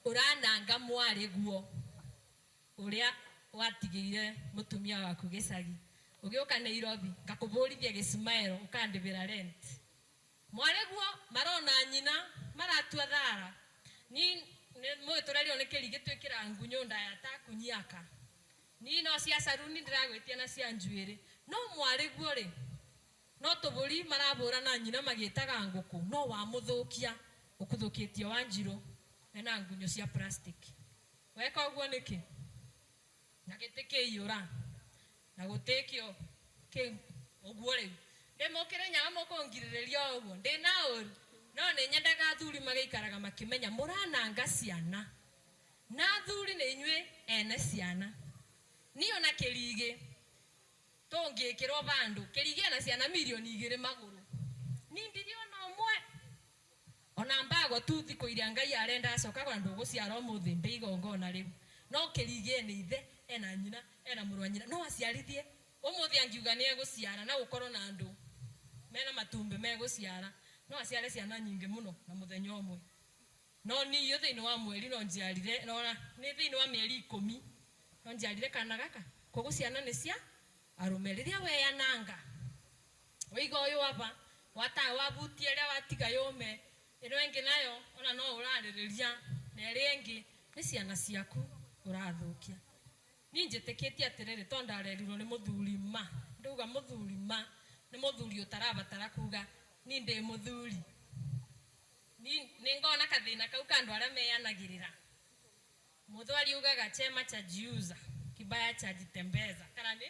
ũrananga mwarĩguo ũrĩa watigĩire mũtumia waku gĩcagi ũgĩũka Nairobi ngakũbũrithia gĩcimaero ũkandĩbĩra rent mwarĩguo marona nyina maratua thara ni mũĩ tũrerio nĩ Kĩrigi twĩkĩraga ngunyũ ndaya ta kunyiaka ni no cia caruni ndĩragwĩtia na cia njuĩrĩ no mwarĩguo rĩ no tũbũri marabũra na nyina magĩtaga ngũkũ no wamũthũkia ũkũthũkĩtie Wanjiru ena ngunyũ cia plastic weka ũguo nĩkĩ na gĩtĩ kĩiyũra na gũtĩkĩo kĩ ũguo rĩu ndĩmũkĩre nyaga mũkũngirĩrĩria o ũguo ndĩna ũru no nĩ nyendaga athuri magĩikaraga makĩmenya mũrananga ciana na athuri nĩ inyuĩ ene ciana niĩ ona Kĩrigi tũngĩkĩrwo bandũ Kĩrigi ena ciana mirioni igĩrĩ magũrũ ni ndirĩ ona ũmwe ona mbago tu thikũ iria Ngai arenda acoka kwa ndũgũciara ũmũthĩ ndĩ igongona rĩu no Kĩrigi ena ithe ena nyina ena mũrũ wa nyina no aciarithie ũmũthĩ angiuga nĩ egũciara na gũkorwo na andũ mena matumbĩ megũciara no aciare ciana nyingĩ mũno na mũthenya ũmwe no niĩ thĩinĩ wa mweri no njiarire nona nĩ thĩinĩ wa mĩeri 10 no njiarire kana gaka koguo ciana nĩ cia arũme rĩrĩa weyananga wĩiga ũyũ aba wata wabutia ĩrĩa watiga yũme ĩno ĩngĩ nayo ona no ũrarĩrĩria na ĩrĩa ĩngĩ nĩ ciana ciaku ũrathũkia niĩ njĩtĩkĩtie atĩrĩrĩ tondũ ndarerirwo nĩ mũthuri ma ndauga mũthuri ma nĩ mũthuri ũtarabatara kuga ni ndĩ mũthuri nĩ ngona kathĩna kau ka andũ arĩa meyanagĩrĩra mũthwari ugaga chema cha jiuza kibaya cha jitembeza kana nĩ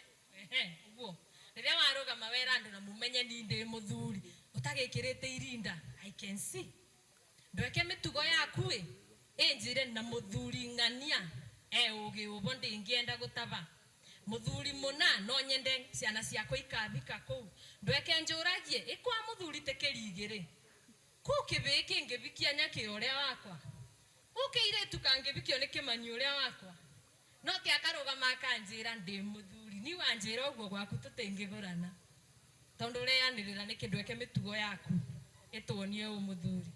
ũguo rĩrĩa warũgama wera andũ na mumenye ni ndĩ mũthuri ũtagĩkĩrĩte irinda I can see ndweke mĩtugo yaku ĩ ĩnjĩre na mũthuri ng'ania e ũgĩ ũbo ndĩngĩenda gũtaba mũthuri mũna no nyende ciana ciakwa ikabika kũu ndweke njũragie ĩkwa mũthuri te Kĩrigi rĩ kũ kĩbĩĩ kĩngĩbikia nyakĩ ũrĩa wakwa ũkĩirĩtu kangĩbikio nĩ kĩmanyi ũrĩa wakwa no ti akarũgama akanjĩra ndĩ mũthuri ni wanjĩra ũguo gwaku tũtingĩgũrana tondũ ũreanĩrĩra nĩkĩ ndweke mĩtugo yaku ĩtuonie ũ mũthuri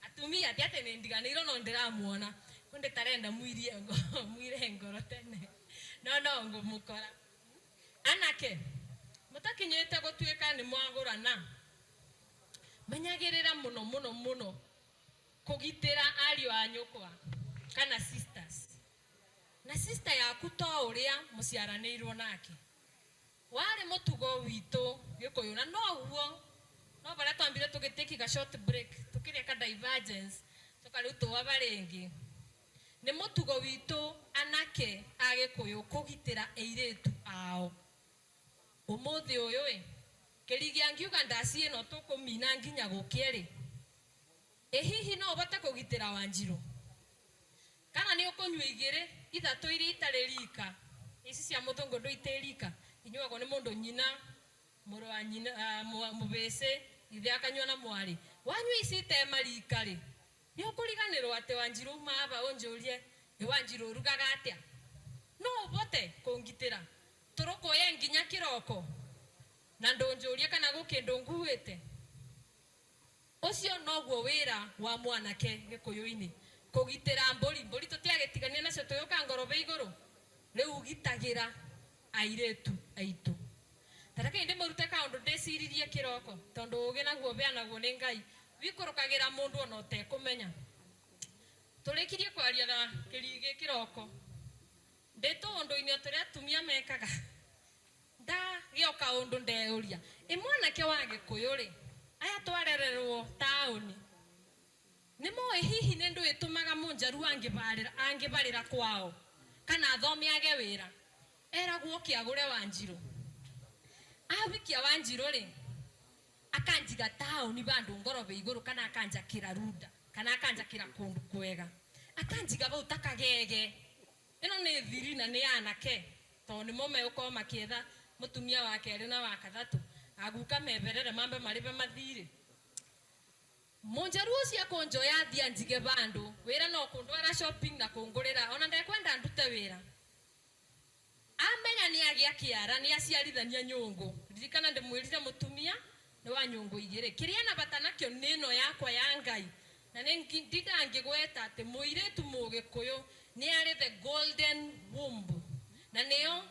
atumia ti atĩ nĩ ndiganĩirwo no ndĩramuona kũ ndĩtarenda mwire ngoro tene no no ngũmũkora anake mũtakinyĩte gũtuĩka nĩ mwagũrana menyagĩrĩra mũno mũno mũno kũgitĩra ariũ a nyũkwa kana sisters na sister yaku to ũrĩa mũciaranĩirwo nake warĩ mũtugo witũ Gĩkũyũ na noguo No baria twambire tugitiki ga short break tukireka divergence tukaru tuwaba ringi. Ni mutugo witu anake a Gikuyu kugitira eiritu ao. Umuthi uyu ĩ kĩrigia ngiuga ndaci ĩno tũkũmina nginya gũkĩe rĩ, ĩ hihi no ũhote kũgitĩra Wanjirũ? Kana nĩ ũkũnyua igĩrĩ ithatũ iria itarĩ rika, ici cia mũthũngũ ndũ itĩ rika, inyuagwo nĩ mũndũ nyina, mũrũ wa nyina, mũbĩcĩ, ithe akanyua na mwarĩ. Wanyua ici itema rika rĩ, nĩ ũkũriganĩrwo atĩ Wanjirũ uma aba ũnjũrie nĩ Wanjirũ ũrugaga atĩa? No ũvote kũngitĩra tũrũkũye nginya kĩroko na ndũnjũrie kana gũkĩndũ nguĩte. Ũcio noguo wĩra wa mwanake Gĩkũyũ-inĩ, kũgitĩra mbũri. Mbũri tũtiagĩtigania nacio tũgĩũka ngorobe igũrũ, rĩu ũgitagĩra airĩtu aitũ. Ta rekei ndĩmũrute kaũndũ ndĩciririe kĩroko, tondũ ũgĩ naguo ũheanagwo nĩ Ngai, wikũrũkagĩra mũndũ ona ũtekũmenya. Tũrĩkirie kwaria na kĩrigĩ kĩroko, ndĩ tũũndũ-inĩ o tũrĩa atumia mekaga, ndagĩa o kaũndũ ndeuria, ĩ mwanake wa Gĩkũyũ rĩ, aya twarererwo taũni, nĩ moĩ hihi nĩ ndũ ĩtũmaga mũnjaru angĩbarĩra kwao kana athome age wĩra, eragwo oke agũre Wanjirũ. Awikia Wanjirũ rĩ, akanjiga taũni bandũ ngorobe igũrũ kana akanjakĩra runda kana akanjakĩra kũndũ kwega, akanjiga bau ta kagege. Ĩno nĩ thiri na nĩ anake, tondũ nĩmo megũkorwo makĩetha mũtumia wa kerĩ na wa kathatũ, aguka meberere mambe marĩbe mathirĩ. Mũnjaru ũcio akũnjoya athiĩ anjige bandũ, wĩra no kũndwara shopping na kũngũrĩra, ona ndekwenda ndute wĩra. Amenya nĩ agĩa kĩara, nĩ aciarithania nyũngũ. Ririkana ndĩmwĩrire mũtumia nĩ wa nyũngũ igĩrĩ. Kĩrĩa na bata nakĩo nĩ ĩno yakwa ya Ngai. Na nĩ ndindangĩgweta atĩ mũirĩtu mũgĩkũyũ nĩ arĩ the golden womb. Na nĩyo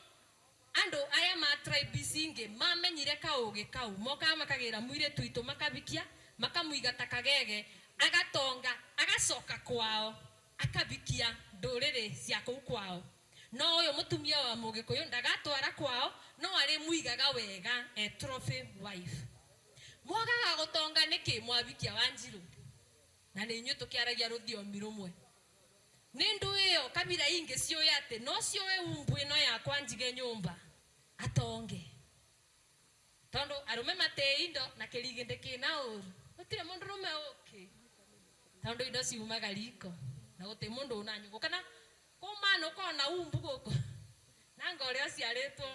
andũ aya ma tribe ici ingĩ mamenyire kaũgĩ kau, mokaga makagĩra mũirĩtu witũ makabikia, makamũiga ta kagege, agatonga, agacoka kwao, akabikia ndũrĩrĩ cia kũu kwao. No ũyũ mũtumia wa mũgĩkũyũ ndagatwara kwao, no arĩmũigaga wega e trophy wife. Mwagaga gũtonga nĩkĩ mwabikia Wanjirũ? Na nĩ inyuĩ tũkĩaragia rũthiomi rũmwe. Nĩ ndũ ĩyo kabira ingĩ ciũĩ atĩ no cioe umbu ĩno yakwa njige nyũmba atonge. Tondũ arũme matĩĩ indo na kĩrigĩndĩ kĩna ũru, gũtirĩ mũndũ rũme ũkĩ, tondũ indo ciumaga riko na gũtirĩ mũndũ una nyũngũ kana kũmana ũkona umbu gũkũ na nga ũrĩa ũciarĩtwo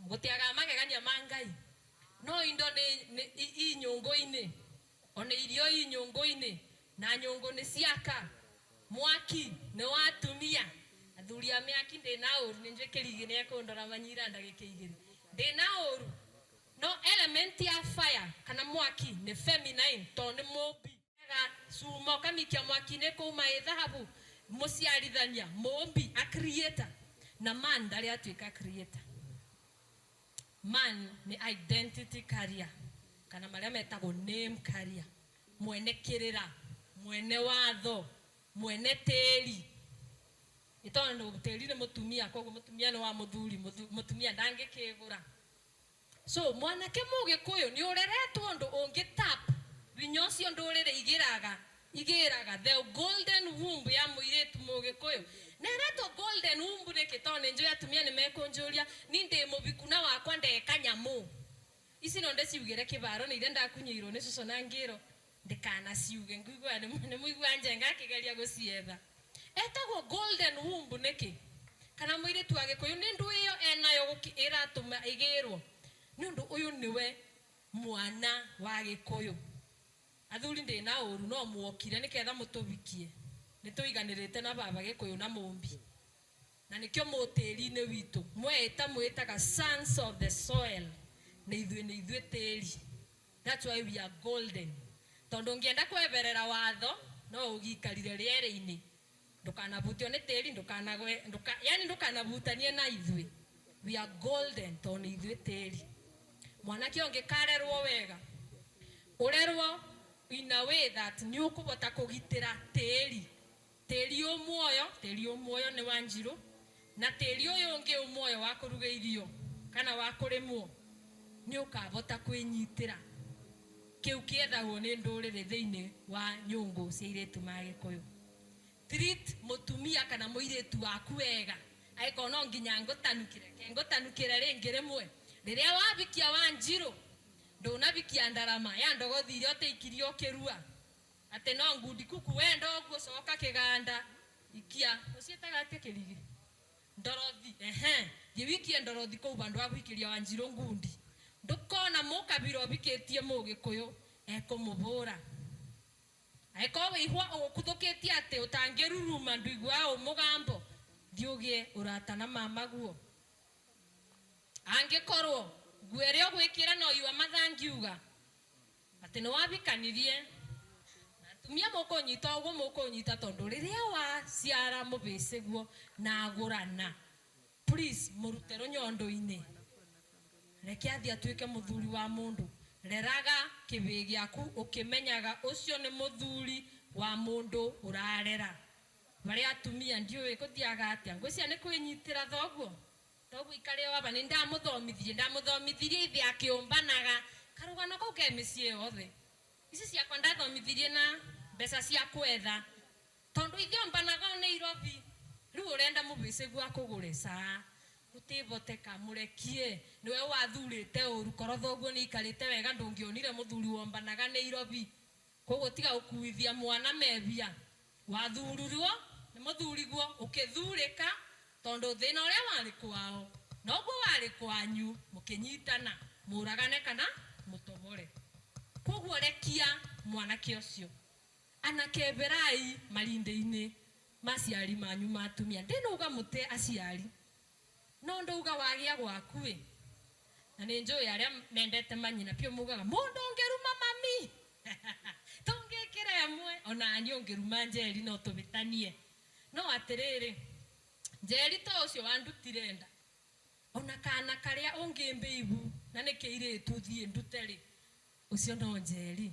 gũtiagaga magegania ma Ngai. No indo nĩ i nyũngũ-inĩ, ona irio i nyũngũ-inĩ, na nyũngũ nĩ ciaka, mwaki nĩ wa atumia. Athuri a mĩaki ndĩna ũru, nĩ njũĩ kĩrigĩ nĩ ekũndora manyira ndagĩka igĩrĩ. Ndĩna ũru, no element ya fire kana mwaki nĩ feminine tondũ nĩ mũmbi. Cuma ũkamikia mwaki-inĩ kũuma ĩ thahabu, mũciarithania, mũmbi, a creator. Na man ndarĩ atuĩka creator. Man nĩ identity carrier kana marĩa metagwo name carrier, mwene kĩrĩra, mwene watho, mwene tĩri. Nĩ tondũ tĩri nĩ mũtumia, koguo mũtumia nĩ wa mũthuri, mũtumia ndangĩkĩgũra. So mwanake mũgĩkũyũ nĩ ũreretwo ũndũ ũngĩ tap hinya ũcio ndũrĩrĩ igĩraga the golden womb ya mũirĩtu mũgĩkũyũ. Na ĩretwo golden womb nĩkĩ? Tondũ nĩ njũĩ atumia nĩ mekũnjũria ni ndĩ mũbiku na wakwa ndeka nyamũ. Ici no ndĩciugĩre kĩbaro nĩ iria ndakunyĩirwo nĩ cũcũ na ngĩrwo ndĩkanaciuge, ngũigua nĩ mũigua njenga akĩgeria gũcietha. Etagwo golden womb nĩkĩ? Kana mũirĩtu wa Gĩkũyũ nĩ ndũ ĩyo enayo ĩratũma ĩgĩrwo. Nĩ ũndũ ũyũ nĩwe mwana wa Gĩkũyũ. Athuri ndĩna ũru no muokire nĩketha mũtũbikie. Nĩ tũiganĩrĩte na baba Gĩkũyũ na mũmbi. Na nĩkĩo mũtĩri-inĩ witũ mweĩta mwĩtaga sons of the soil. Nĩ ithuĩ nĩ ithuĩ tĩri. That's why we are golden. Tondũ ũngĩenda kweberera watho no ũgikarire rĩera-inĩ. Ndũkanavutio nĩ tĩri, ndũkanagwe, yani ndũkanavutanie na ithuĩ. We are golden tondũ nĩ ithuĩ tĩri. Mwanake ũngĩkarerwo wega, ũrerwo in a way that nĩ ũkũhota kũgitĩra tĩri. Tĩri ũ muoyo, tĩri ũ muoyo nĩ Wanjirũ, na tĩri ũyũ ũngĩ ũ muoyo wa kũruga irio kana wa kũrĩmwo, nĩ ũkahota kwĩnyitĩra. Kĩu kĩethagwo nĩ ndũrĩrĩ thĩinĩ wa nyũngũ cia airĩtu ma Gĩkũyũ. Treat mũtumia kana mũirĩtu waku wega. Angĩkorwo no nginya ngũtanukĩre, ke ngũtanukĩre rĩngĩ rĩmwe. Rĩrĩa wabikia Wanjirũ, ndũnabikia ndarama ya ndogothi iria ũtĩikirie ũkĩrua. Atĩ no ngundi kuku wenda ũguo coka kĩganda ikia ũciĩtaga atĩa kĩrigi ndorothi ehe thiĩ wikie ndorothi kũu bandũ wa gũikĩria Wanjirũ ngundi. Ndũkona mũkabira ũbikĩtie mũgĩkũyũ ekũmũbũra. Angĩkorwo wĩihwa ũgũkuthũkĩtie atĩ ũtangĩruruma ndũiguaga ũ mũgambo, thiĩ ũgĩe ũrata na mamaguo. Angĩkorwo nguo ĩrĩa ũgwĩkĩra no yua mathangiuga atĩ nĩ wabikanirie na atumia mũkũnyita ũguo mũkũnyita tondũ rĩrĩa waciara mũbĩcĩguo na agũrana, please mũrute rũnyondo-inĩ, reke athiĩ atuĩke mũthuri wa mũndũ. Reraga kĩbĩ gĩaku ũkĩmenyaga ũcio nĩ mũthuri wa mũndũ ũrarera. Barĩa atumia ndiũĩ gũthiaga atĩa, ngwĩciria nĩ kwĩnyitĩra thoguo thoguo ikare o aba nĩ ndamũthomithirie ndamũthomithirie ithe akĩũmbanaga karũgano kau ke mĩciĩ yothe. Ici ciakwa ndathomithĩrie na mbeca cia kwetha tondũ ithe ombanaga o Nairobi. Rĩu ũrenda mũbĩcĩguo akũgũre caa gũtĩboteka mũrekie nĩwe wathurĩte ũru korwo thoguo nĩ aikarĩte wega ndũngĩonire mũthuri wombanaga Nairobi. Koguo tiga gũkuithia mwana mebia wathurirwo nĩ mũthuriguo ũkĩthurĩka tondũ thĩna ũrĩa warĩ kwao noguo warĩ kwanyu mũkĩnyitana mũragane kana mũtobore. Koguo rekia mwanake ũcio anakeberai marindĩ-inĩ maciari manyu ma atumia. Ndinauga mũte aciari no ndauga wagĩa gwaku ĩ na nĩ njũĩ arĩa mendete manyina piũ mugaga mũndũ ũngĩruma mami tũngĩkĩra ĩmwe ona niĩ ũngĩruma Njeri no tũbĩtanie. No atĩrĩrĩ Njeri to ũcio wandutire nda ona kana karĩa ũngĩmbe ibu na nĩ kĩirĩtu thiĩ ndute rĩ ũcio no Njeri.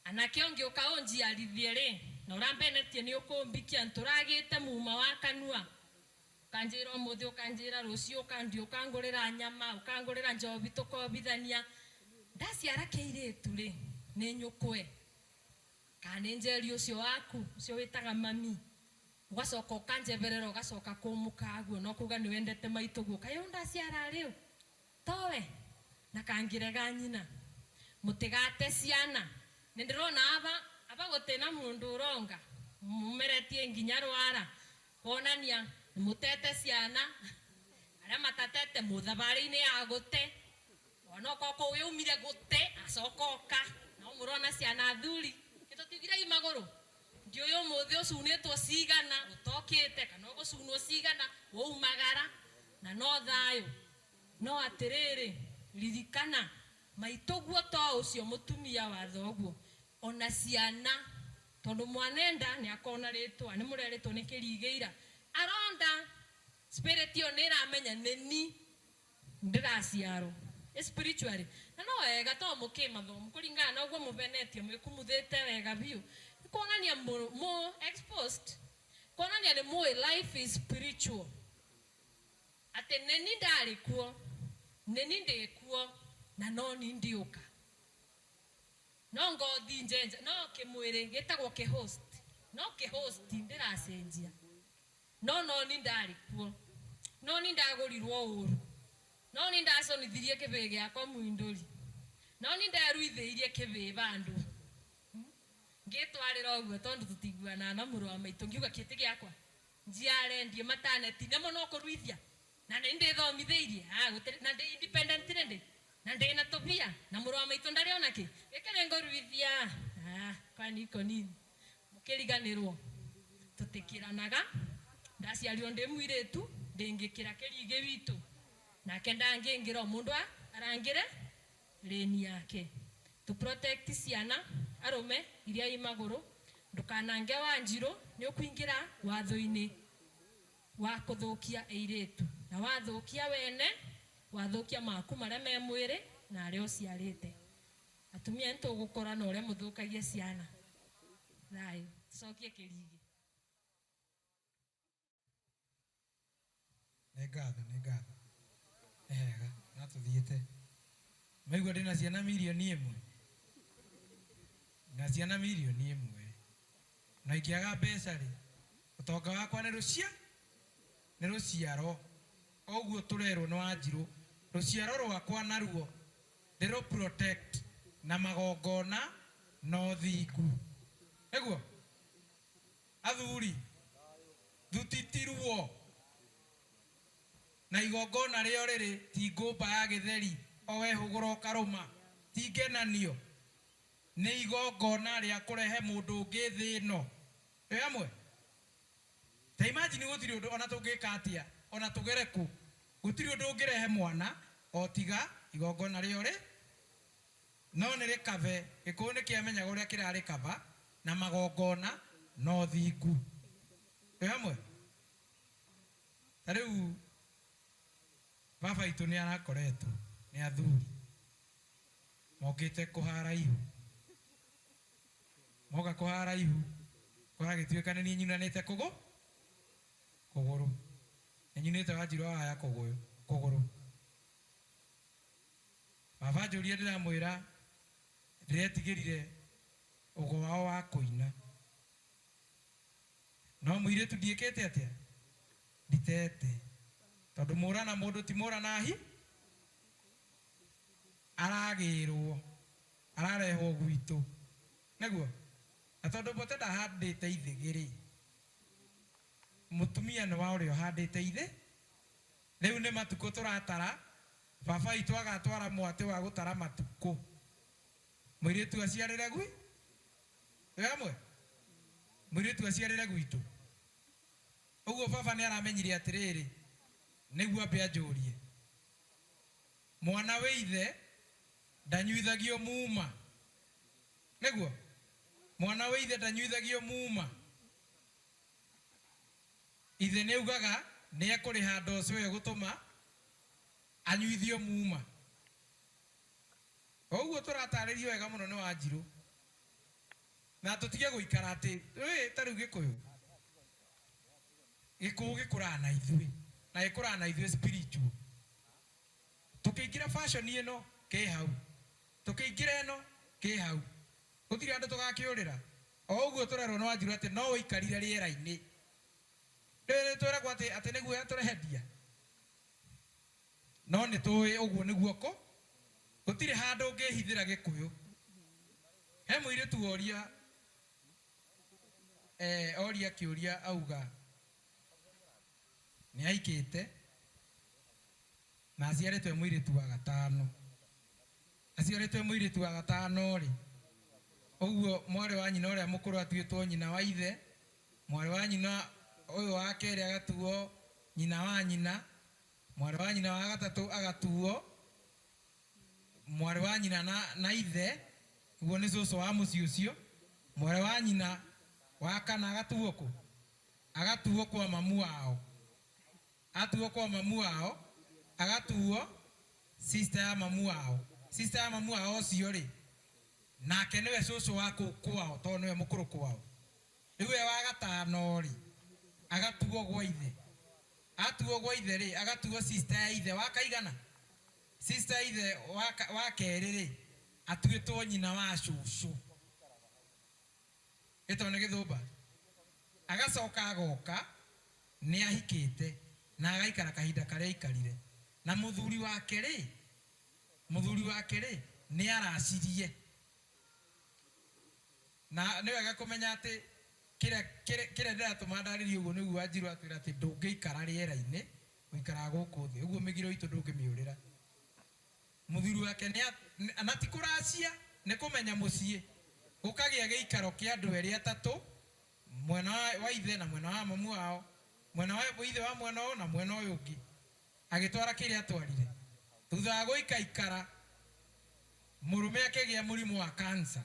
Anake ũngĩũka ũnjiarithie rĩ na ũrambenetie nĩ ũkũmbikia ntũragĩte muma wa kanua ũkanjĩra ũmũthĩ ũkanjĩra rũciũ ũkandia ũkangũrĩra nyama ũkangũrĩra njobi tũkobithania. Ndaciara kĩirĩtu rĩ nĩ nyũkwe kana nĩ Njeri ũcio waku ũcio wĩtaga mami ũgacoka ũkanjeberera ũgacoka kũmũkaguo no kuga nĩ wendete maitũguo kaĩ ũyũ ndaciara rĩu towe na kangĩrega nyina. Mũtigate ciana nĩ ndĩrona aba aba gũtĩna mũndũ ũronga mũmeretie nginya rwara kuonania mũtete ciana arĩa matatete mũthabarĩ-inĩ ya gũte ona okorwo kũu yaumire gũte acoka oka no mũrona ciana athuri ĩtũtigire i magũrũ ndiũĩ ũmũthĩ ũcunĩtwo cigana ũtokĩte kana ũgũcunwo cigana waumagara na no thayũ. No atĩrĩrĩ ririkana maitũguo to ũcio mũtumia wa thoguo ona ciana tondũ mwanenda nĩ akona rĩtwa nĩ mũrerĩtwo nĩ kĩrigĩira aronda spirit ĩyo nĩ ĩramenya nĩ ni ndĩraciarwo spiritually na no wega to mũkĩmathomo kũringana na ũguo mũbenetie mwĩkumuthĩte wega biũ nĩ kuonania mũ exposed kuonania nĩ mũĩ life is spiritual atĩ nĩ ni ndarĩ kuo nĩ ni ndĩ kuo na no ni ndiũka no ngothi njenja no kĩmwĩrĩ gĩtagwo kĩhost no kĩhost ndĩracenjia no no ni ndarĩ kuo no ni ndagũrirwo ũru no ni ndaconithirie kĩbĩĩ gĩakwa mũindũri no ni nderuithĩirie kĩbĩĩ bandũ ngĩtwarĩra ũguo tondũ tũtiguanaga na mũrũ wa maitũ ngiuga kĩtĩ gĩakwa njiare ndie mataneti nĩmo no kũruithia na nĩ ndĩthomithĩirie na ndĩ independent rĩ na ndĩ na tũbia na mũrũ wa maitũ ndarĩ ona kĩ gĩkĩ nĩ ngũruithia kwani iko nini mũkĩriganĩrwo tũtĩkĩranaga ndaciarirwo ndĩ mũirĩtu ndĩngĩkĩra kĩrigĩ witũ nake ndangĩngĩra o mũndũ arangĩre lane yake tu protect ciana arũme iria i magũrũ ndũkanange Wanjirũ nĩ ũkũingĩra watho-inĩ wa kũthũkia airĩtu na wathũkia wene wathũkia maku marĩa me mwĩrĩ na arĩa ũciarĩte. Atumia nĩ tũgũkora na ũrĩa mũthũkagia ciana. Thayũ tũcokie kĩrigĩ. Nĩ ngatho nĩ ngatho nĩ hega no tũthiĩte maigua ndĩna ciana mirioni ĩmwe Na ciana mirioni ĩmwe na ingĩaga mbeca rĩ, ũtonga wakwa nĩ rũcia nĩ rũciaro. Ũguo tũrerwo nĩ Wanjirũ, rũciaro rwakwa naruo ndĩrũ protect na magongona na ũthingu. Nĩguo athuri, thuti ti ruo na igongona rĩo rĩrĩ ti ngũmba ya gĩtheri o wehũgũra ũkarũma, ti ngenanio, nĩ igongona rĩa kũrehe mũndũ ũngĩ thĩ ĩno. Twĩ hamwe? Ta imagine gũtirĩ ũndũ ona tũngĩka atĩa, ona tũgere kũ, gũtirĩ ũndũ ũngĩrehe mwana o tiga igongona rĩo rĩ no nĩ rĩkabe. Gĩkũyũ nĩ kĩamenyaga ũrĩa kĩrarĩkaba na magongona na ũthingu. Twĩ hamwe? Ta rĩu baba itũ nĩ arakoretwo nĩ athuri mokĩte kũhara ihu, moka kũhara ihu kũragĩtuĩka nĩ niĩ nyunanĩte kũgũ kũgũrũ, nĩ nyunĩte Wanjirũ waya kũgũrũ kũgũrũ. Baba njũria ndĩramwĩra ndĩretigĩrire ũgo wao wa kũina, no mũirĩtu ndiĩkĩte atĩa, nditete, tondũ mũrana mũndũ ti mũrana hi aragĩrwo ararehwo gwitũ nĩguo. Na tondũ Mbote ndahandĩte ithĩgĩ rĩ, mũtumia nĩ wa ũrĩa ũhandĩte ithĩ. Rĩu nĩ matukũ tũratara, baba witũ agatwara mwatĩ wa gũtara matukũ, mũirĩtu aciarĩre gwi twĩ hamwe, mũirĩtu aciarĩre gwitũ. Ũguo baba nĩ aramenyire atĩrĩrĩ, nĩguo ambe anjũrie, mwana wĩ ithe ndanyuithagio muma, nĩguo mwana wĩ ithe ndanyuithagio muma. Ithe nĩ augaga nĩ ekũrĩha ndoco ĩyo gũtũma anyuithio muma. Ũguo tũratarĩrio wega mũno nĩ Wanjirũ, na tũtige gũikara atĩ ta rĩu Gĩkũyũ, Gĩkũyũ gĩkũraga na ithuĩ, na gĩkũraga na ithuĩ spiritual. Tũkĩingĩra fashion ĩno kĩ hau, tũkĩingĩra ĩno kĩ hau, gũtirĩ andũ tũgakĩũrĩra. O ũguo tũrerwo nĩ Wanjirũ atĩ no ũikarire rĩera-inĩ. Rĩrĩ twĩragwo atĩ atĩ nĩguo tũrehendia, no nĩ tũĩ ũguo nĩguo kũ gũtirĩ handũ ũngĩhithĩra Gĩkũyũ. He mũirĩtu oria oria kĩũria auga nĩ ahikĩte na aciarĩtwo e mũirĩtu wa gatano, aciarĩtwo e mũirĩtu wa gatano rĩ, ũguo mwarĩ wa nyina ũrĩa mũkũrũ atuĩtwo nyina wa ithe, mwarĩ wa nyina ũyũ wa kerĩ agatuo nyina wa nyina, mwarĩ wa nyina wa gatatũ agatuo mwarĩ wa nyina na ithe, ũguo nĩ cũcũ wa mũciĩ ũcio, mwarĩ wa nyina wa kana agatuo kũ, agatuo kwa mamu wao, atuo kwa mamu wao, agatuo sister ya mamu wao, sister ya mamu wao ũcio rĩ, nake nĩwe cũcũ wa kũu kwao tondũ nĩwe mũkũrũ kwao. Rĩu we wa gatano rĩ, agatuo gwa ithe, atuo gwa ithe rĩ, agatuo sister ya ithe wa kaigana, sister ya ithe wa kerĩ rĩ, atuĩtwo nyina wa cũcũ, gĩtoo nĩ gĩthũmba. Agacoka agoka nĩ ahikĩte na agaikara kahinda karĩa aikarire na mũthuri wake rĩ, mũthuri wake rĩ nĩ aracirie. Na nĩ wega kũmenya atĩ kĩrĩa kĩrĩa ndĩratũma ndarĩrie ũguo nĩguo Wanjirũ atwĩra atĩ ndũngĩikara rĩera-inĩ, ũikaraga gũkũ thĩ. Ũguo mĩgiro itũ ndũngĩmĩũrĩra. Mũthuri wake nĩ na ti kũracia, nĩ kũmenya mũciĩ gũkagĩa gĩikaro kĩa andũ erĩ atatũ, mwena wa ithe na mwena wa mamu wao, mwena wa ithe wa mwena ũyũ na mwena ũyũ ũngĩ, agĩtwara kĩrĩa atwarire. Thutha wa gũikaikara, mũrũme akĩgĩa mũrimũ wa cancer.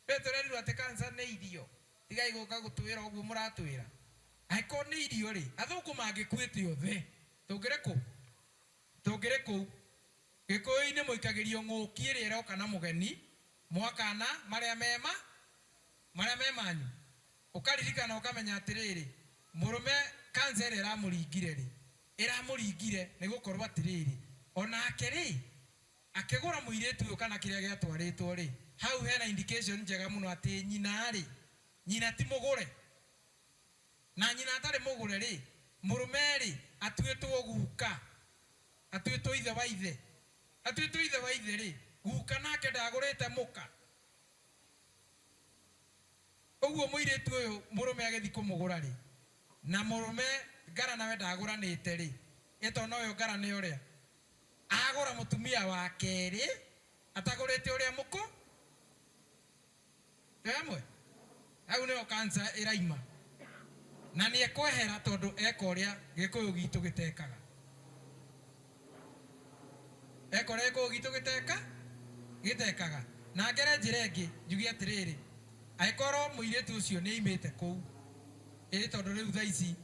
We tũrerirwo atĩ cancer nĩ irio, tigai gũka gũtwĩra ũguo mũratwĩra. Angĩkorwo nĩ irio rĩ, athũngũ mangĩkuĩte othe, tũngĩrĩ kũ? Tũngĩrĩ kũu. Gĩkũyũ-inĩ mũikagĩrio ng'ũki ĩrĩa ĩroka na mũgeni, mwakana marĩa mema, marĩa me manyu. Ũkaririkana ũkamenya atĩrĩrĩ, mũrũme cancer ĩrĩa ĩramũringire rĩ, ĩramũringire nĩ gũkorwo atĩrĩrĩ, onake rĩ, Akĩgũra mũirĩtu ũyũ kana kĩrĩa gĩatwarĩtwo rĩ, hau hena indication njega mũno atĩ nyina rĩ, nyina ti mũgũre. Na nyina atarĩ mũgũre rĩ, mũrũme rĩ, atuĩtwo guka, atuĩtwo ithe wa ithe. Atuĩtwo ithe wa ithe rĩ, guka nake ndagũrĩte mũka. Ũguo mũirĩtu ũyũ mũrũme agĩthiĩ kũmũgũra rĩ, na mũrũme ngara nawe ndagũranĩte rĩ, ĩto noyo ngara nĩ ũrĩa. Agũra mũtumia wa kerĩ, atagũrĩte ũrĩa mũkũ. Twĩ hamwe? Hau nĩho cancer ĩraima. Na nĩ ekwehera tondũ eka ũrĩa Gĩkũyũ gitũ gĩtekaga. Eka ũrĩa Gĩkũyũ gitũ gĩteka, gĩtekaga. Na ngere njĩra ĩngĩ njuge atĩrĩrĩ, angĩkorwo mũirĩtu ũcio nĩ aimĩte kũu, ĩĩ tondũ rĩu thaa ici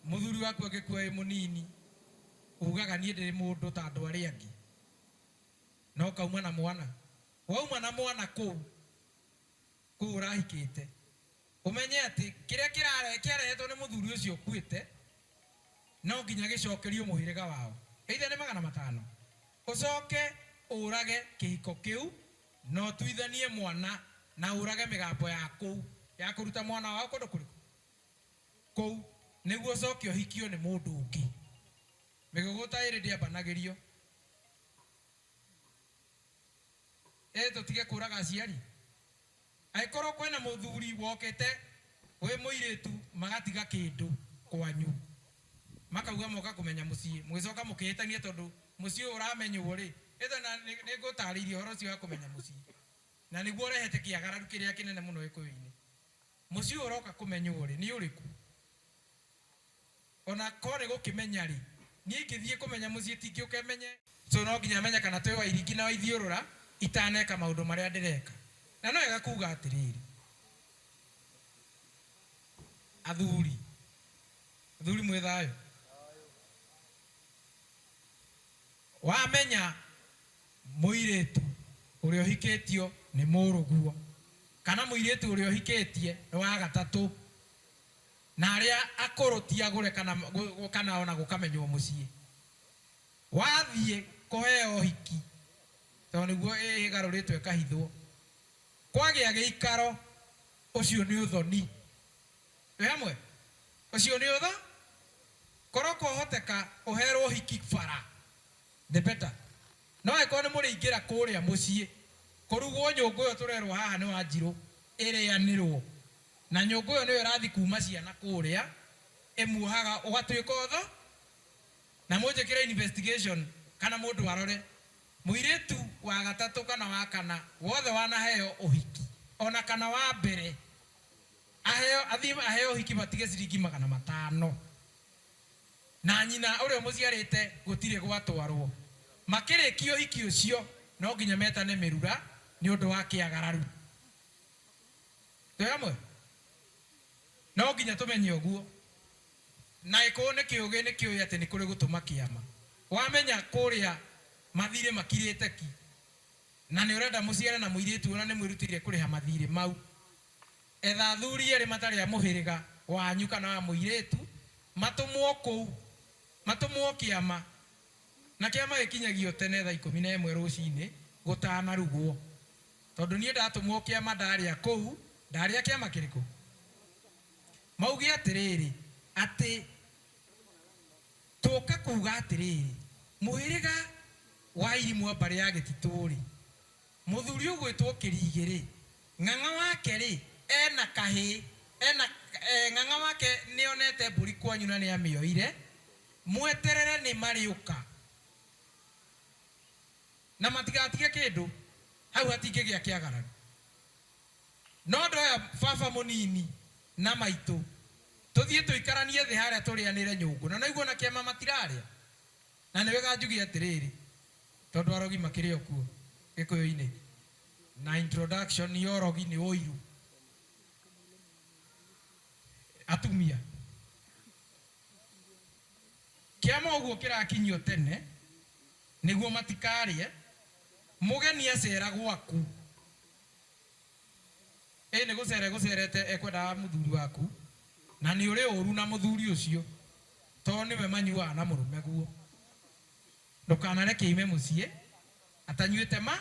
mũthuri waku angĩkua wĩ mũnini, ugaga niĩ ndĩrĩ mũndũ ta andũ arĩa angĩ. Na ũkauma na mwana. Wauma na mwana kũu, kũu ũrahikĩte, ũmenye atĩ kĩrĩa kĩarehetwo nĩ mũthuri ũcio ũkuĩte, no nginya gĩcokerio mũhĩrĩga wao. Either nĩ 500. Ũcoke ũrage kĩhiko kĩu, na ũtuithanie mwana, na ũrage mĩgambo ya kũu, ya kũruta mwana wao kũndũ kũrĩkũ? Kũu, nĩguo ũcoke ũhikio nĩ mũndũ ũngĩ. Mĩgũgũta ĩrĩ ndĩambanagĩrio. Ĩ tũtige kũraga aciari. Angĩkorwo kwĩna mũthuri wokĩte wĩ mũirĩtu magatiga kĩndũ kwanyu, makauga moka kũmenya mũciĩ, mũgĩcoka mũkĩhĩtania tondũ mũciĩ ũyũ ũramenywo rĩ, ĩthe na nĩ ngũtarĩirie ũhoro ũcio wa kũmenya mũciĩ, na nĩguo ũrehete kĩagararu kĩrĩa kĩnene mũno Gĩkũyũ-inĩ. Mũciĩ ũyũ ũroka kũmenywo rĩ, nĩ ũrĩkũ? Ona korwo nĩ gũkĩmenya rĩ, niĩ ingĩthiĩ kũmenya mũciĩ tingĩũka menye. So no nginya menye kana twĩ Wairingi na Waithiũrũra itaneka maũndũ marĩa ndĩreka. Na no wega kuga atĩrĩrĩ, athuri, athuri mwĩ thayũ? Wamenya mũirĩtu ũrĩa ũhikĩtio nĩ mũrũguo, kana mũirĩtu ũrĩa ũhikĩtie nĩ wa gatatũ, na arĩa akũrũ ti agũre kana, kana ona gũkamenywo mũciĩ. Wathiĩ kũheo ũhiki, tondũ nĩguo ĩgarũrĩtwo ĩkahithwo, kwagĩa gĩikaro, ũcio nĩ ũthoni. Twĩ hamwe? Ũcio nĩ ũtho? Korwo kwahoteka ũherwo ũhiki bara, the better. No angĩkorwo nĩ mũrĩingĩra kũrĩa mũciĩ, kũrugwo nyũngũ ĩyo tũrerwo haha nĩ Wanjirũ ĩrĩanĩrwo, na nyũngũ ĩyo nĩyo ĩrathiĩ kuma ciana kũrĩa, ĩmuohaga ũgatuĩka ũtho, na mũnjĩkĩre investigation kana mũndũ arore, mũirĩtu wa gatatũ kana wa kana wothe wanaheo ũhiki, ona kana wa mbere, aheo, athiĩ aheo ũhiki matige ciringi 500. Na nyina ũrĩa ũmũciarĩte gũtirĩ gwatwarwo. Makĩrĩkia ũhiki ũcio no nginya metane mĩrura nĩ ũndũ wa kĩagararu. Twĩ hamwe? No nginya tũmenye ũguo. Na gĩkũyũ nĩ kĩũgĩ nĩ kĩũĩ atĩ nĩ kũrĩ gũtũma kĩama. Wamenya kũrĩa mathirĩ makirĩte ki, na nĩ ũrenda mũciare na mũirĩtu na nĩ mwĩrutĩire kũrĩha mathirĩ mau, Etha athuri erĩ matarĩ a mũhĩrĩga wanyu kana wa mũirĩtu, matũmwo kũu, matũmwo kĩama. Na kĩama gĩkinyagio tene thaa 11 rũcinĩ gũtanarugwo. Tondũ niĩ ndatũmwo kĩama ndarĩa kũu, ndarĩa kĩama kĩrĩkũ? Mauge atĩrĩrĩ, atĩ twoka kuga atĩrĩrĩ, mũhĩrĩga wa Irimũ a mbarĩ ya Gĩtitũ-rĩ, Mũthuri ũgwĩtwo Kĩrigĩ-rĩ, ng'ang'a wake-rĩ, ena kahĩĩ, ena, ng'ang'a wake nĩonete mbũri kwanyu na nĩamĩoire, mweterere nĩ marĩũka na matigatige kĩndũ, hau hatingĩgĩa kĩagararu. No ndoya baba mũnini na maitũ tũthiĩ tũikaranie thĩ harĩa tũrĩanĩre nyũngũ, na noigua ona kĩama matirarĩa. Na nĩ wega njuge atĩrĩrĩ, tondũ arogi makĩrĩ o kuo Gĩkũyũ-inĩ, na introduction ya ũrogi nĩ ũiru. Atumia. Kĩama ũguo kĩrakinyio tene nĩguo matikarĩe, mũgeni acera gwaku, ĩ nĩ gũcera egũcerete ekwendaga mũthuri waku, na nĩ ũrĩ ũru na mũthuri ũcio, tondũ nĩwe manyuaga na mũrũme guo. Ndũkanareke oime mũciĩ Atanyuĩte ma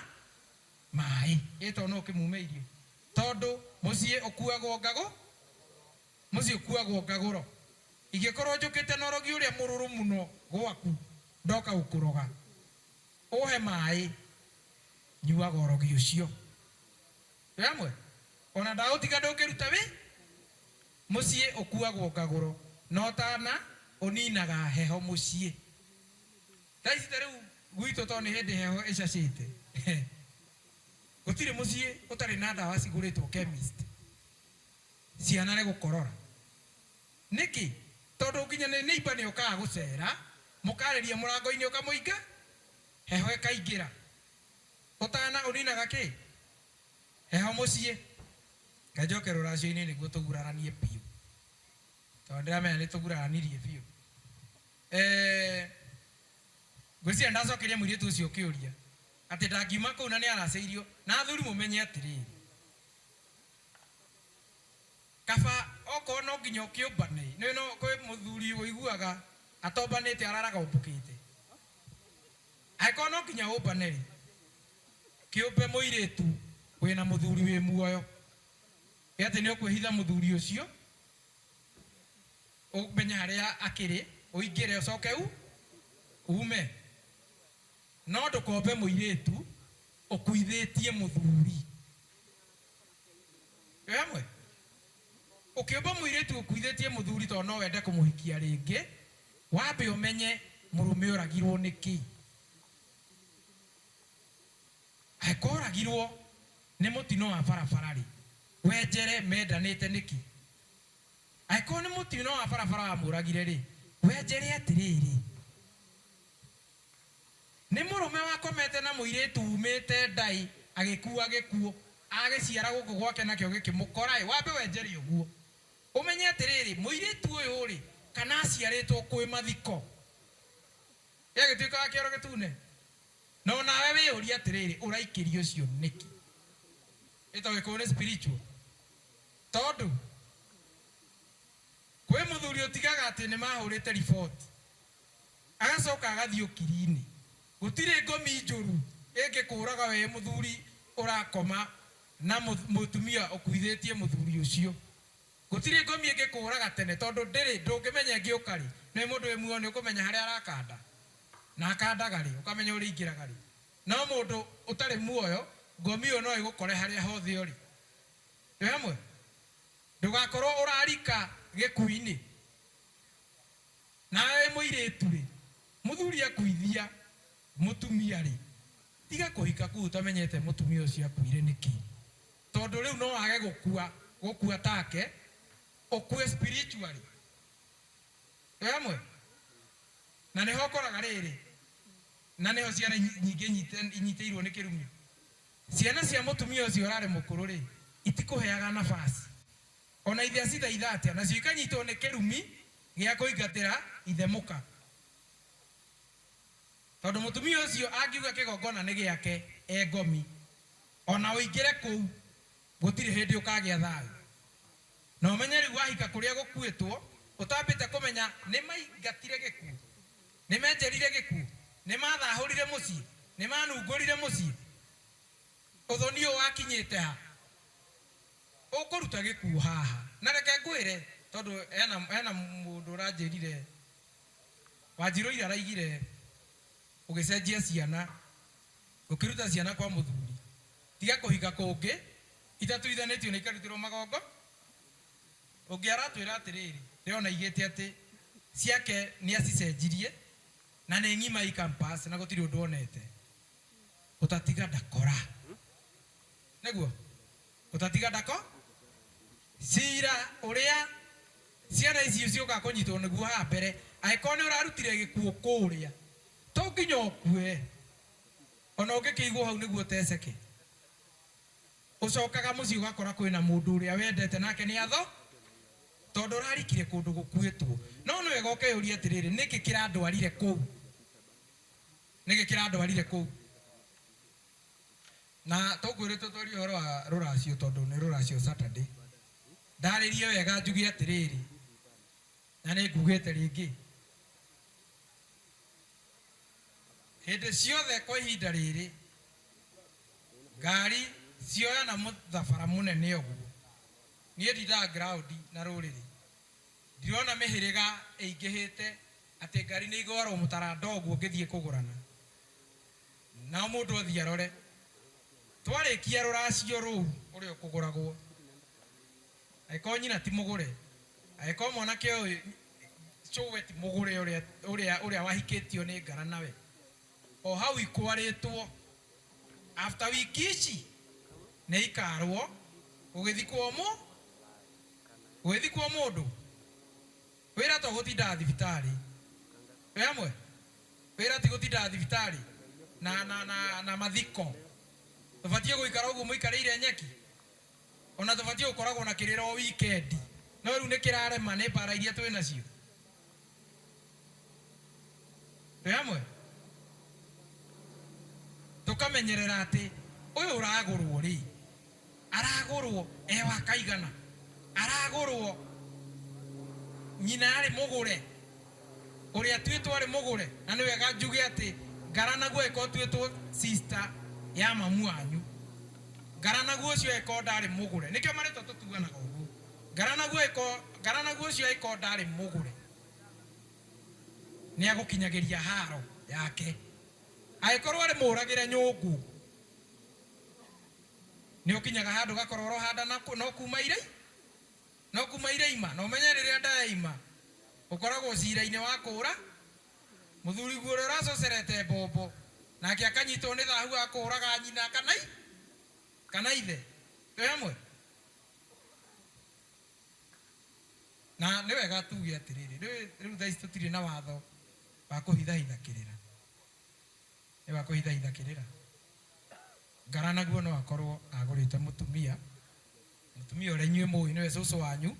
maĩ. Ĩ to no ũkĩmume irio. Tondũ mũciĩ ũkuagwo ngagũ, mũciĩ ũkuagwo ngagũro. Ingĩkorwo njũkĩte na ũrogi ũrĩa mũrũrũ mũno gwaku, ndoka gũkũroga. Ũhe maĩ, nyuaga ũrogi ũcio. Twĩ hamwe? Ona ndagũtiga ndũngĩruta wĩ? Mũciĩ ũkuagwo ngagũro, na ũtana ũninaga heho mũciĩ. Thaa ici ta rĩu gwitũ tondũ nĩ hĩndĩ heho ĩcacĩte, gũtirĩ mũciĩ ũtarĩ na ndawa cigũrĩtwo chemist ciana nĩ gũkorora. Nĩkĩ? Tondũ nginya nĩ neighbour nĩ okaga gũcera, mũkarĩria mũrango-inĩ ũkamũinga, heho ĩkaingĩra. Ũtana ũninaga kĩ? Heho mũciĩ. Reke njoke rũracio-inĩ nĩguo tũguraranie biũ, tondũ ndĩramenya nĩ tũguraranirie biũ. Eh, ngwĩciria ndacokeria mũirĩtu ũcio kĩũria atĩ ndangiuma kũu na nĩ aracĩirio. Na athuri mũmenye atĩrĩrĩ, kaba okorwo no nginya ũkĩũmbane, nĩ no kwĩ mũthuri ũiguaga atombanĩte araraga ũmbũkĩte. Angĩkorwo no nginya ũmbane rĩ, kĩũmbe mũirĩtu wĩna mũthuri wĩ muoyo, ĩ atĩ nĩ ũkwĩhitha mũthuri ũcio, ũmenye harĩa akĩrĩ, ũingĩre ũcoke ume. No ndũkombe mũirĩtu ũkuithĩtie mũthuri. Twĩ hamwe? Ũkĩũmba mũirĩtu ũkuithĩtie mũthuri tondũ no wende kũmũhikia rĩngĩ, wambe ũmenye mũrũme oragirwo nĩkĩ. Angĩkorwo oragirwo nĩ mũtino wa barabara-rĩ, wenjere mendanĩte nĩkĩ? Angĩkorwo nĩ mũtino wa barabara wamũragire-rĩ, wenjere atĩrĩrĩ, nĩ mũrũme wakomete na mũirĩtu umĩte ndaĩ agĩkua gĩkuũ, agĩciara gũkũ gwake nakĩo gĩkĩmũkora-ĩ, wambe wenjere ũguo. Ũmenye atĩrĩrĩ, mũirĩtu ũyũ-rĩ, kana aciarĩtwo kwĩ mathiko? Gĩagĩtuĩka wa kĩoro gĩtune? No nawe wĩyũrie atĩrĩrĩ, ũraikĩria ũcio nĩkĩ? Ĩ to Gĩkũyũ nĩ spiritual? Tondũ kwĩ mũthuri ũtigaga atĩ nĩ mahũrĩte riboti, agacoka agathiĩ ũkiri-inĩ. Gũtirĩ ngomi njũru ĩngĩkũraga wĩ mũthuri ũrakoma na mũtumia ũkuithĩtie mũthuri ũcio. Gũtirĩ ngomi ĩngĩkũraga tene tondũ ndĩrĩ, ndũngĩmenya ĩngĩũka rĩ. Nĩũĩ mũndũ wĩ muoyo nĩ ũkũmenya harĩa arakanda, na akandaga rĩ, ũkamenya ũrĩa aingĩraga rĩ. No mũndũ ũtarĩ muoyo, ngomi ĩyo no ĩgũkore harĩa hothe ũrĩ. Twĩ hamwe? Ndũgakorwo ũrarika gĩkuũ-inĩ. Nawe wĩ mũirĩtu-rĩ, mũthuri akuithia mũtumia-rĩ, tiga kũhika kũu ũtamenyete mũtumia ũcio akuire nĩkĩ. Tondũ rĩu no wage gũkua, gũkua take, ũkue spiritually. Twĩ hamwe? Na nĩho ũkoraga rĩrĩ, na nĩho ciana nyingĩ inyitĩirwo nĩ kĩrumi. Ciana cia mũtumia ũcio ũrarĩ mũkũrũ-rĩ, itikũheaga nabasi. O na ithe acithaitha atĩa, nacio ikanyitwo nĩ kĩrumi gĩa kũingatĩra ithe mũka. Tondũ mũtumia ũcio angiuga kĩgongona nĩ gĩake e ngomi, o na ũingĩre kũu, gũtirĩ hĩndĩ ũkagĩa thayũ. Na ũmenye rĩu wahika kũrĩa gũkuĩtwo, ũtambĩte kũmenya nĩ maingatire gĩkuũ, nĩ menjerire gĩkuũ, nĩ mathahũrire mũciĩ, nĩ manungũrire mũciĩ, ũthoni ũyũ wakinyĩte ha? Ũkũruta gĩkuũ haha. Na reke ngwĩre, tondũ hena, hena mũndũ ũranjĩrire, Wanjirũ ira araigire ũgĩcenjia ciana, ũkĩruta ciana kwa mũthuri, tiga kũhika kũngĩ, itatuithanĩtio na ikarutĩrwo magongo. Ũngĩ aratwĩra atĩrĩrĩ, ndĩrona aigĩte atĩ ciake nĩ acicenjirie na nĩ ng'ima i campus na gũtirĩ ũndũ onete. Ũtatiga ndakora. Nĩguo? Ũtatiga ndako. Cira ũrĩa ciana icio ciũkaga kũnyitwo nĩguo haha mbere, angĩkorwo nĩ ũrarutire gĩkuũ kũrĩa, to nginya ũkue, ona ũngĩkĩigwo hau nĩguo ũteceke. Ũcokaga mũciĩ ũgakora kwĩna mũndũ ũrĩa wendete nake nĩ atho, tondũ ũrarikire kũndũ gũkuĩtwo. No nĩ wega ũkeyũria atĩrĩrĩ, nĩkĩ kĩrandwarire kũu? Nĩkĩ kĩrandwarire kũu? Na tũkwĩrĩtwo twarie ũhoro wa rũracio tondũ nĩ rũracio Saturday. Ndarĩrie wega njuge atĩrĩrĩ, na nĩ ngugĩte rĩngĩ, hĩndĩ ciothe kwa ihinda rĩrĩ Ngari cioya na mũthabara mũnene ũguo. Niĩ ndindaga ground na rũrĩrĩ. Ndirona mĩhĩrĩga ĩingĩhĩte atĩ ngari nĩ igwarwo mũtaranda ũguo ngĩthiĩ kũgũrana. Nao mũndũ athiĩ arore. Twarĩkia rũracio rũu ũrĩa ũkũgũragwo. Angĩkorwo nyina ti mũgũre, angĩkorwo mwanake ũyũ cũwe ti mũgũre ũrĩa ũrĩa ũrĩa wahikĩtio nĩ ngara nawe. O hau ikwarĩtwo after wiki ici nĩ ikarwo gũgĩthikwo mũ gũgĩthikwo mũndũ. Wĩra to gũtindaga thibitarĩ. Twĩ hamwe? Wĩra ti gũtindaga thibitarĩ na na na na mathiko. Tũbatiĩ gũikara ũguo mũikarĩire nyeki? Ona tũbatiĩ gũkoragwo na kĩrĩro o weekend. No rĩu nĩ kĩrarema nĩ mbara iria twĩ nacio. Twĩ hamwe? Tũkamenyerera atĩ ũyũ ũragũrwo rĩ, aragũrwo e wa kaigana? Aragũrwo nyina arĩ mũgũre? Ũrĩa atuĩtwo arĩ mũgũre? Na nĩ wega njuge atĩ ngara naguo angĩkorwo ũtuĩtwo sister ya mamu wanyu, ngara naguo ũcio angĩkorwo ndarĩ mũgũre, nĩkĩo marĩtwa tũtuanaga ũguo, ngara naguo angĩkorwo, ngara naguo ũcio angĩkorwo ndarĩ mũgũre, nĩ agũkinyagĩria haro yake. Angĩkorwo arĩ mũragĩre nyũngũ, nĩ ũkinyaga handũ ũgakorwo ũrohanda na no kuma ire, no kuma ireima. Na ũmenye rĩrĩa nda yaima, ũkoragwo cira-inĩ wa kũũra mũthuriguo ũrĩa ũracocerete mbombo, nake akanyitwo nĩ thahu wa kũũraga nyina kana kana ithe. Twĩ hamwe? Na nĩ wega tuge atĩrĩrĩ, rĩu thaa ici tũtirĩ na watho wa kũhithahitha kĩrĩra. Nĩ wa kũhithahitha kĩrĩra. Ngara naguo no akorwo agũrĩte mũtumia, mũtumia ũrĩa inyuĩ mũĩ nĩwe cũcũ wanyu,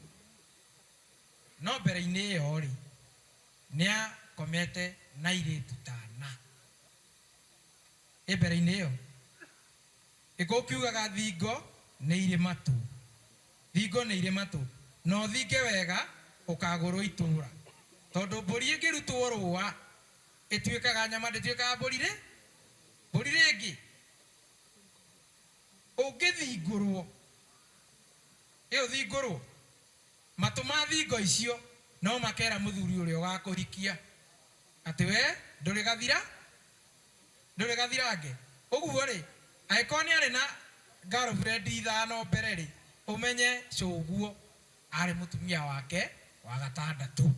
no mbere-inĩ ĩyo rĩ, nĩ akomete na airĩtu ta ana. Ĩ mbere-inĩ ĩyo? Gĩkũyũ kiugaga thingo nĩ irĩ matũ. Thingo nĩ irĩ matũ. Na ũthinge wega ũkagũrwo itũra. Tondũ mbũri ĩngĩrutwo rũa ĩtuĩkaga nyama ndĩtuĩkaga mbũri rĩ, mbũri rĩngĩ. Ũngĩthingũrwo, ĩ ũthingũrwo, matũ ma thingo icio no makera mũthuri ũrĩa ũgakũhikia atĩ we ndũrĩ gathira, ndũrĩ gathirange. Ũguo-rĩ, angĩkorwo nĩ arĩ na girlfriend ithano mbere-rĩ, ũmenye cũguo arĩ mũtumia wake wa gatandatũ.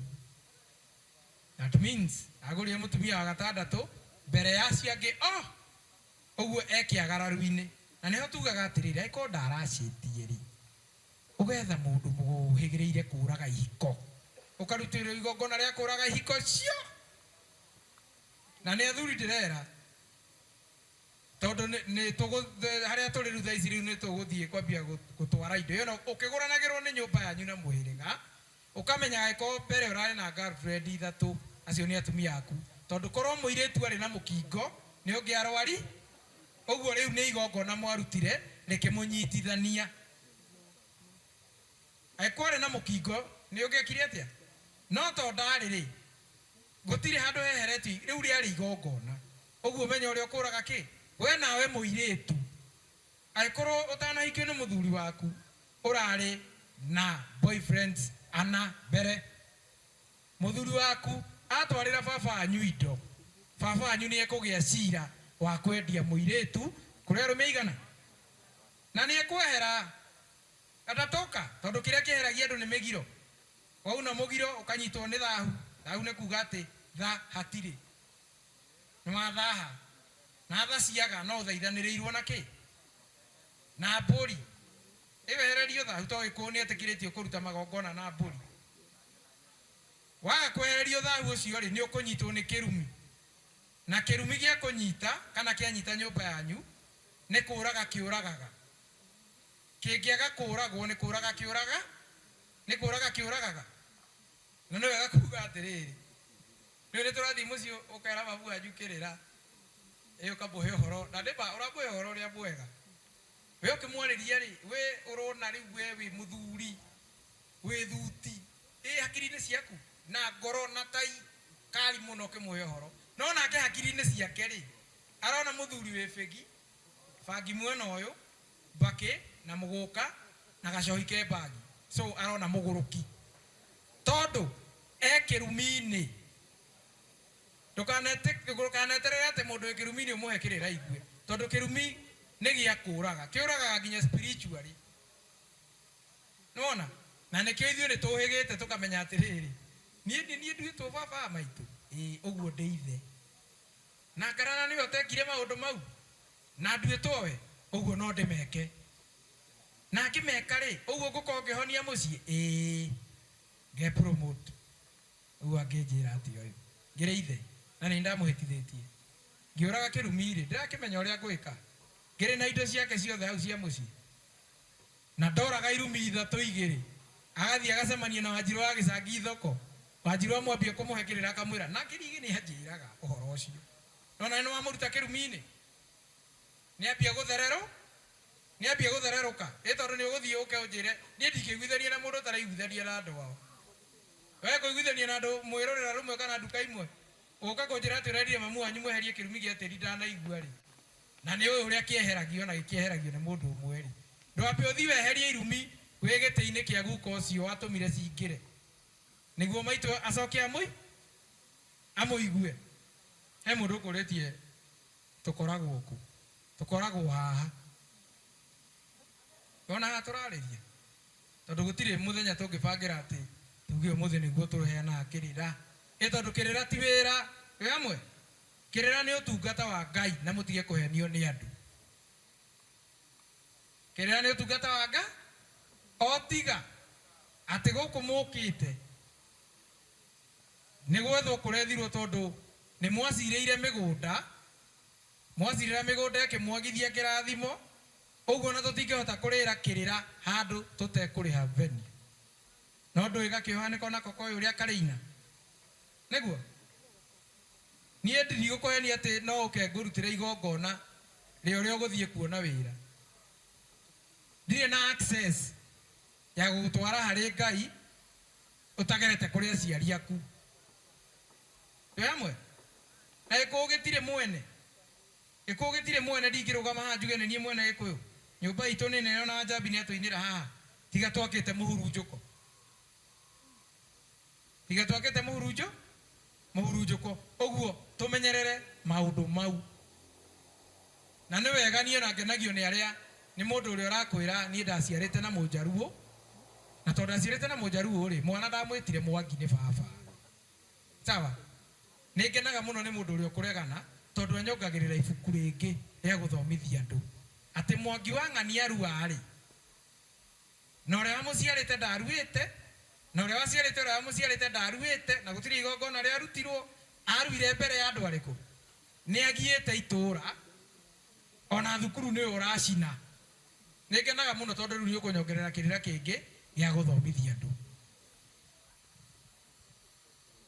That means agũrire mũtumia wa gatandatũ mbere ya acio angĩ o. Ũguo e kĩagararu-inĩ. Na nĩho tugaga atĩrĩrĩ, angĩkorwo ndaracĩtie-rĩ, ũgetha mũndũ mũũhĩgĩrĩire kũraga ihiko, ũkarutĩrwo igongona rĩa kũraga ihiko cio. Na nĩ athuri ndĩrera, tondũ nĩ tũgũ, harĩa tũrĩ rĩu thaa ici rĩu nĩ tũgũthiĩ kwambia gũtwara indo. Ĩyo no ũkĩgũranagĩrwo nĩ nyũmba yanyu na mũhĩrĩga, ũkamenya angĩkorwo mbere ũrarĩ na girlfriend ithatũ, acio nĩ atumia aku. Tondũ korwo mũirĩtu arĩ na mũkingo, nĩ ũngĩarwari, ũguo rĩu nĩ igongona mwarutire rĩkĩmũnyitithania. Angĩkorwo arĩ na mũkingo, nĩ ũngĩekire atĩa? No tondũ ndarĩ rĩ, Gũtirĩ handũ heheretio rĩu rĩarĩ igongona. Ũguo ũmenye ũrĩa ũkũraga kĩ? We nawe mũirĩtu, angĩkorwo ũtanahikio nĩ mũthuri waku ũrarĩ na boyfriends ana mbere, mũthuri waku atwarĩra baba wanyu indo, baba wanyu nĩ ekũgĩa cira wa kwendia mũirĩtu kũrĩ arũme aigana? Na nĩ ekwehera atatũka, tondũ kĩrĩa kĩeheragia andũ nĩ mĩgiro. Wauna mũgiro ũkanyitwo nĩ thahu, thahu nĩ kuga atĩ tha hatirĩ. Nĩ wathaha. Na tha ciaga no ũthaithanĩrĩirwo na kĩ? Na mbũri. Ĩwehererio thahu tondũ Gĩkũyũ nĩ etĩkĩrĩtio kũruta magongona na mbũri. Waga kwehererio thahu ũcio rĩ, nĩ ũkũnyitwo nĩ kĩrumi. Na kĩrumi gĩa kũnyita kana kĩanyita nyũmba yanyu nĩ kũraga kĩũragaga. Kĩngĩaga kũragwo nĩ kũraga kĩũraga. Nĩ kũraga kĩũragaga. Na nĩ wega kuga atĩrĩrĩ, rĩu nĩ tũrathiĩ mũciĩ ũkera babu wanyu kĩrĩra, ĩ ũkamũhe ũhoro, na nĩ ma ũramũhe ũhoro ũrĩa mwega. We ũkĩmwarĩria rĩ, we ũrona rĩu we wĩ mũthuri, wĩ thuti, ĩ hakiri-inĩ ciaku, na ngoro na tai kari mũno ũkĩmũhe ũhoro. No nake hakiri-inĩ ciake rĩ, arona mũthuri wĩ bĩgi, Bangi mwena ũyũ, mbakĩ na mũgũka na gacohi ke bangi. So arona mũgũrũki. Tondũ e kĩrumi-inĩ. Ndũkaneterere atĩ mũndũ wĩ kĩrumi-inĩ ũmũhe kĩrĩra aigue. Tondũ kĩrumi nĩ gĩa kũraga. Kĩũragaga nginya spiritually. Nĩwona? Na nĩkĩo ithuĩ nĩ tũhĩgĩte tũkamenya atĩrĩrĩ, niĩ nĩ niĩ nduĩtwo baba wa maitũ? Ĩĩ, ũguo ndĩ ithe. Na ngarana nĩwe ũtekire maũndũ mau? Na nduĩtwo we? Ũguo no ndĩmeke. Na ngĩmeka rĩ, ũguo ngũkorwo ngĩhonia mũciĩ? Ĩĩ. Nge promote. Ũguo angĩnjĩra atĩa ũyũ? Ngĩrĩ ithe, na nĩ ndamũhĩtithĩtie. Ngĩũraga kĩrumi rĩ, ndĩrakĩmenya ũrĩa ngwĩka? Ngĩrĩ na indo ciake ciothe hau cia mũciĩ. Na ndoraga irumi ithatũ igĩrĩ. Agathiĩ agacemania na Wanjirũ wa gĩcangi thoko. Wanjirũ amwambia kũmũhe kĩrĩra akamwĩra, nake Rigĩ nĩ anjĩraga ũhoro ũcio. No nawe nĩ wamũruta kĩrumi-inĩ? Nĩ ambia gũthererũ? Nĩ ambia gũthererũka? Ĩ tondũ nĩ ũgũthiĩ ũke ũnjĩre, niĩ ndingĩiguithania na mũndũ ũtaraiguithania na andũ ao. We kũiguithania na andũ mwĩ rũrĩra rũmwe kana nduka imwe? Ũgũka kũnjĩra atĩ ũrerire mamu wanyu mweherie kĩrumi gĩa tĩri ndanaigua rĩ? Na nĩ ũĩ ũrĩa kĩeheragio na gĩkĩeheragio nĩ mũndũ ũmwe rĩ? Ndwambe ũthiĩ weherie irumi wĩ gĩtĩ-inĩ kĩa guka ũcio watũmire cingĩre nĩguo maitũ acoke amũigue? He mũndũ ũkũrĩtie tũkoragwo kũ? Tũkoragwo haha. Wona haha tũrarĩria? Tondũ gũtirĩ mũthenya tũngĩbangĩra atĩ tuge ũmũthĩ nĩguo tũheanaga kĩrĩra. Ĩ tondũ kĩrĩra ti wĩra. Twĩ hamwe? Kĩrĩra nĩ ũtungata wa Ngai na mũtige kũhenio nĩ andũ. Kĩrĩra nĩ ũtungata wa Ngai o tiga atĩ gũkũ mũkĩte nĩ gwethwo kũrethirwo tondũ nĩ mwacirĩire mĩgũnda, mwacirĩra mĩgũnda ĩkĩmwagithia kĩrathimo, ũguo ona tũtingĩhota kũrĩra kĩrĩra handũ tũtekũrĩha venue. No ndũĩ gakĩohanĩka onako koĩ ũrĩa karĩina? Nĩguo? Niĩ ndigũkũhenia atĩ no ũke ngũrutĩre igongona rĩa ũrĩa ũgũthiĩ kuona wĩra. Ndirĩ na access ya gũgũtwara harĩ Ngai ũtagerete kũrĩ aciari aku. Twĩ hamwe? Na gĩkũyũ gĩtirĩ mwene. Gĩkũyũ gĩtirĩ mwene, ndingĩrũgama haha njuge nĩ niĩ mwene gĩkũyũ. Nyũmba itũ nĩ nene ona Wanjambi nĩ atũinĩra haha. Tiga twakĩte mũhurunjũko. Tiga twakĩte mũhurunjũ mũhurunjũko. Ũguo tũmenyerere maũndũ mau. Na nĩ wega niĩ ona ngenagio nĩ arĩa, nĩ mũndũ ũrĩa ũrakwĩra niĩ ndaciarĩte na mũnjaruo, na tondũ ndaciarĩte na mũnjaruo rĩ, mwana ndamwĩtire Mwangi nĩ baba. Sawa? Nĩ ngenaga mũno nĩ mũndũ ũrĩa ũkũregana tondũ anyongagĩrĩra ibuku rĩngĩ rĩa gũthomithia andũ. Atĩ Mwangi wa ng'ania arua rĩ, Na ũrĩa wamũciarĩte ndaaruĩte, na ũrĩa waciarĩte ũrĩa wamũciarĩte ndaaruĩte, na gũtirĩ igongona rĩarutirwo. Aaruire mbere ya andũ arĩkũ? Nĩagiĩte itũũra, o na thukuru nĩwe ũracina. Nĩngenaga mũno tondũ rĩu nĩũkũnyongerera kĩrĩra kĩngĩ gĩa gũthomithia andũ.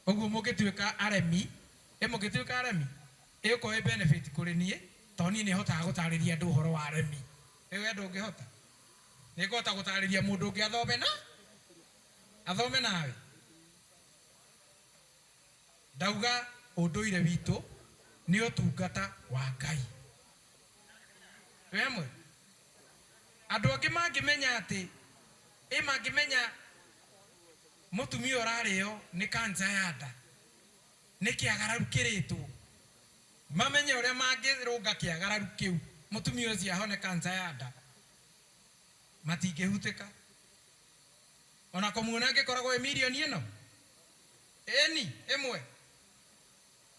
Ũguo mũngĩtuĩka aremi, ĩ mũngĩtuĩka aremi, ĩgũkorwo ĩ benefit kũrĩ niĩ, tondũ niĩ nĩhotaga gũtarĩria andũ ũhoro wa aremi. Ĩ we ndũngĩhota? Nĩngũhota gũtarĩria mũndũ ũngĩ athome na athome nawe? Ndauga ũndũire witũ nĩ ũtungata wa Ngai. Twĩ hamwe? Andũ angĩ mangĩmenya atĩ, ĩ mangĩmenya mũtumia ũrarĩo nĩ cancer ya nda nĩ kĩagararu kĩrĩtwo, mamenye ũrĩa mangĩrũnga kĩagararu kĩu mũtumia ũcio ahone cancer ya nda, matingĩhutĩka. Ona kũmuona angĩkoragwo ĩ mirioni ĩno? Ĩni, ĩmwe.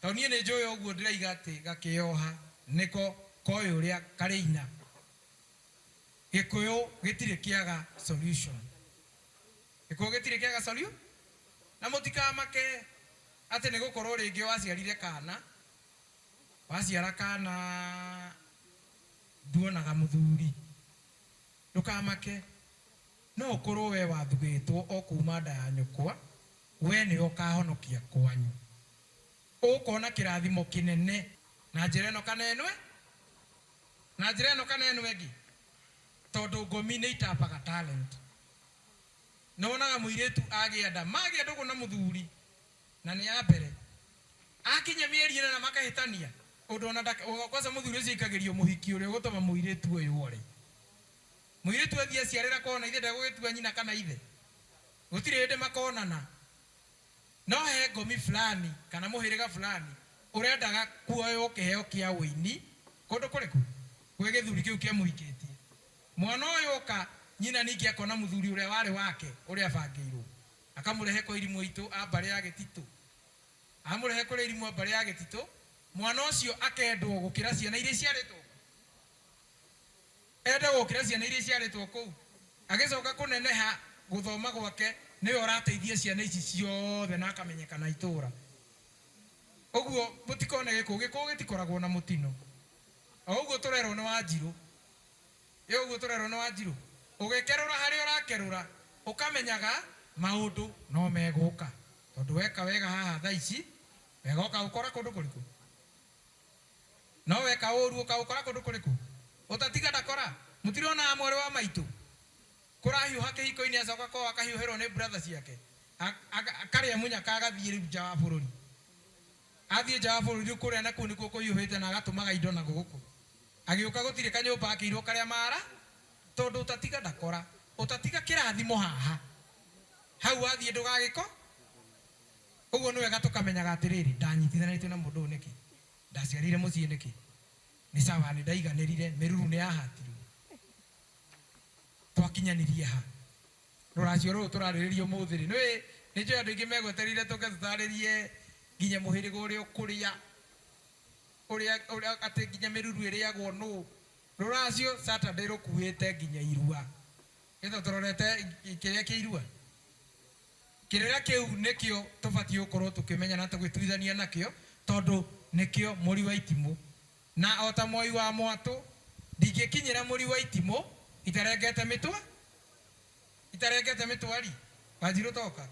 Tondũ niĩ nĩ njũĩ ũguo ndĩraiga atĩ gakĩoha nĩko koĩ ũrĩa karĩina. Gĩkũyũ gĩtirĩ kĩaga solution. Gĩkũyũ gĩtirĩ kĩaga solu. Na mũtikamake atĩ nĩ gũkorwo rĩngĩ waciarire kana, waciara kana nduonaga mũthuri. Ndũkamake. No ũkorwo wee wathugĩtwo o kuuma nda ya nyũkwa, wee nĩwe ũkahonokia kwanyu. Ũkona kĩrathimo kĩnene. Na njĩra ĩno kana ĩno na njĩra ĩno kana ĩno ĩngĩ, tondũ ngomi nĩ itapaga talent. Nĩwonaga mũirĩtu agĩa nda, magĩa ndũgũ na mũthuri na nĩ ya mbere, akinya mĩeri ĩnana makahĩtania. Ũndũ ona kwanza mũthuri ũcio aikagĩrio mũhiki ũrĩa ũgũtũma mũirĩtu ũyũ ore. Mũirĩtu athiĩ aciarĩra kona ithe ndegũgĩtua nyina kana ithe. Gũtirĩ hĩndĩ makonana. No he ngomi fulani kana mũhĩrĩga fulani ũrendaga kuoywo kĩheo kĩa ũini kũndũ kũrĩkũ gwĩ gĩthuri kĩu kĩamũhikĩtie. Mwana ũyũ oka nyina ningĩ akona mũthuri ũrĩa warĩ wake ũrĩa abangĩirwo. Akamũrehe kwa irimũ itũ a mbarĩ ya gĩtitũ. Amũrehe kũrĩ irimũ a mbarĩ ya gĩtitũ, mwana ũcio akendwo gũkĩra ciana iria iciarĩtwo. Ende gũkĩra ciana iria iciarĩtwo kũu. Agĩcoka kũneneha gũthoma gwake nĩwe ũrateithia ciana ici ciothe na akamenyekana itũra. Ũguo mũtikone gĩkũũ, gĩkũũ gĩtikoragwo na mũtino. O ũguo tũrerwo nĩ Wanjirũ. Ĩ ũguo tũrerwo nĩ Wanjirũ. Ũgĩkerũra harĩa ũrakerũra, ũkamenyaga maũndũ no megũka. Tondũ weka wega haha thaa ici, wega ũkaũkora kũndũ kũrĩkũ? No weka ũru ũkaũkora kũndũ kũrĩkũ? Ũtatiga ndakora. Mũtironaga mwarĩ wa maitũ kũrahiũha kĩhiko-inĩ acoka kwao akahiũhĩrwo nĩ brother ciake. Akarĩa mũnyaka agathiĩ rĩu nja wa bũrũri. Athiĩ nja wa bũrũri rĩu kũrĩa nakuo nĩkuo kũhiũhĩte na agatũmaga indo na gũkũ. Agĩũka gũtirĩ kanyũmba akĩirwo karĩa mara, tondũ ũtatiga ndakora. Ũtatiga kĩrathimo haha. Hau wathiĩ ndũgagĩko. Ũguo nĩ wega tũkamenyaga atĩrĩrĩ, ndanyitithanĩtio na mũndũ ũyũ nĩkĩ? Ndaciarĩire mũciĩ nĩkĩ? Nĩ sawa nĩ ndaiganĩrire, mĩruru nĩ yahatirwo. Twakinyanirie ha? Rũracio rũrũ tũrarĩrĩria ũmũthĩ rĩ, nĩ nĩ njũĩ andũ aingĩ megweterire tũke tũtarĩrie nginya mũhĩrĩga ũrĩa ũkũrĩa, ũrĩa ũrĩa atĩ nginya mĩruru ĩrĩagwo nũ. Rũracio Saturday rũkuĩte nginya irua. Nĩtho tũrorete kĩrĩa kĩa irua. Kĩrĩra kĩu nĩkĩo tũbatiĩ gũkorwo tũkĩmenya na tũgĩtuithania nakĩo, tondũ nĩkĩo mũri wa itimũ. Na o ta mwai wa mwatũ, ndingĩkinyĩra mũri wa itimũ itarengete mĩtwe. Itarengete mĩtwari. Wanjirũ toka.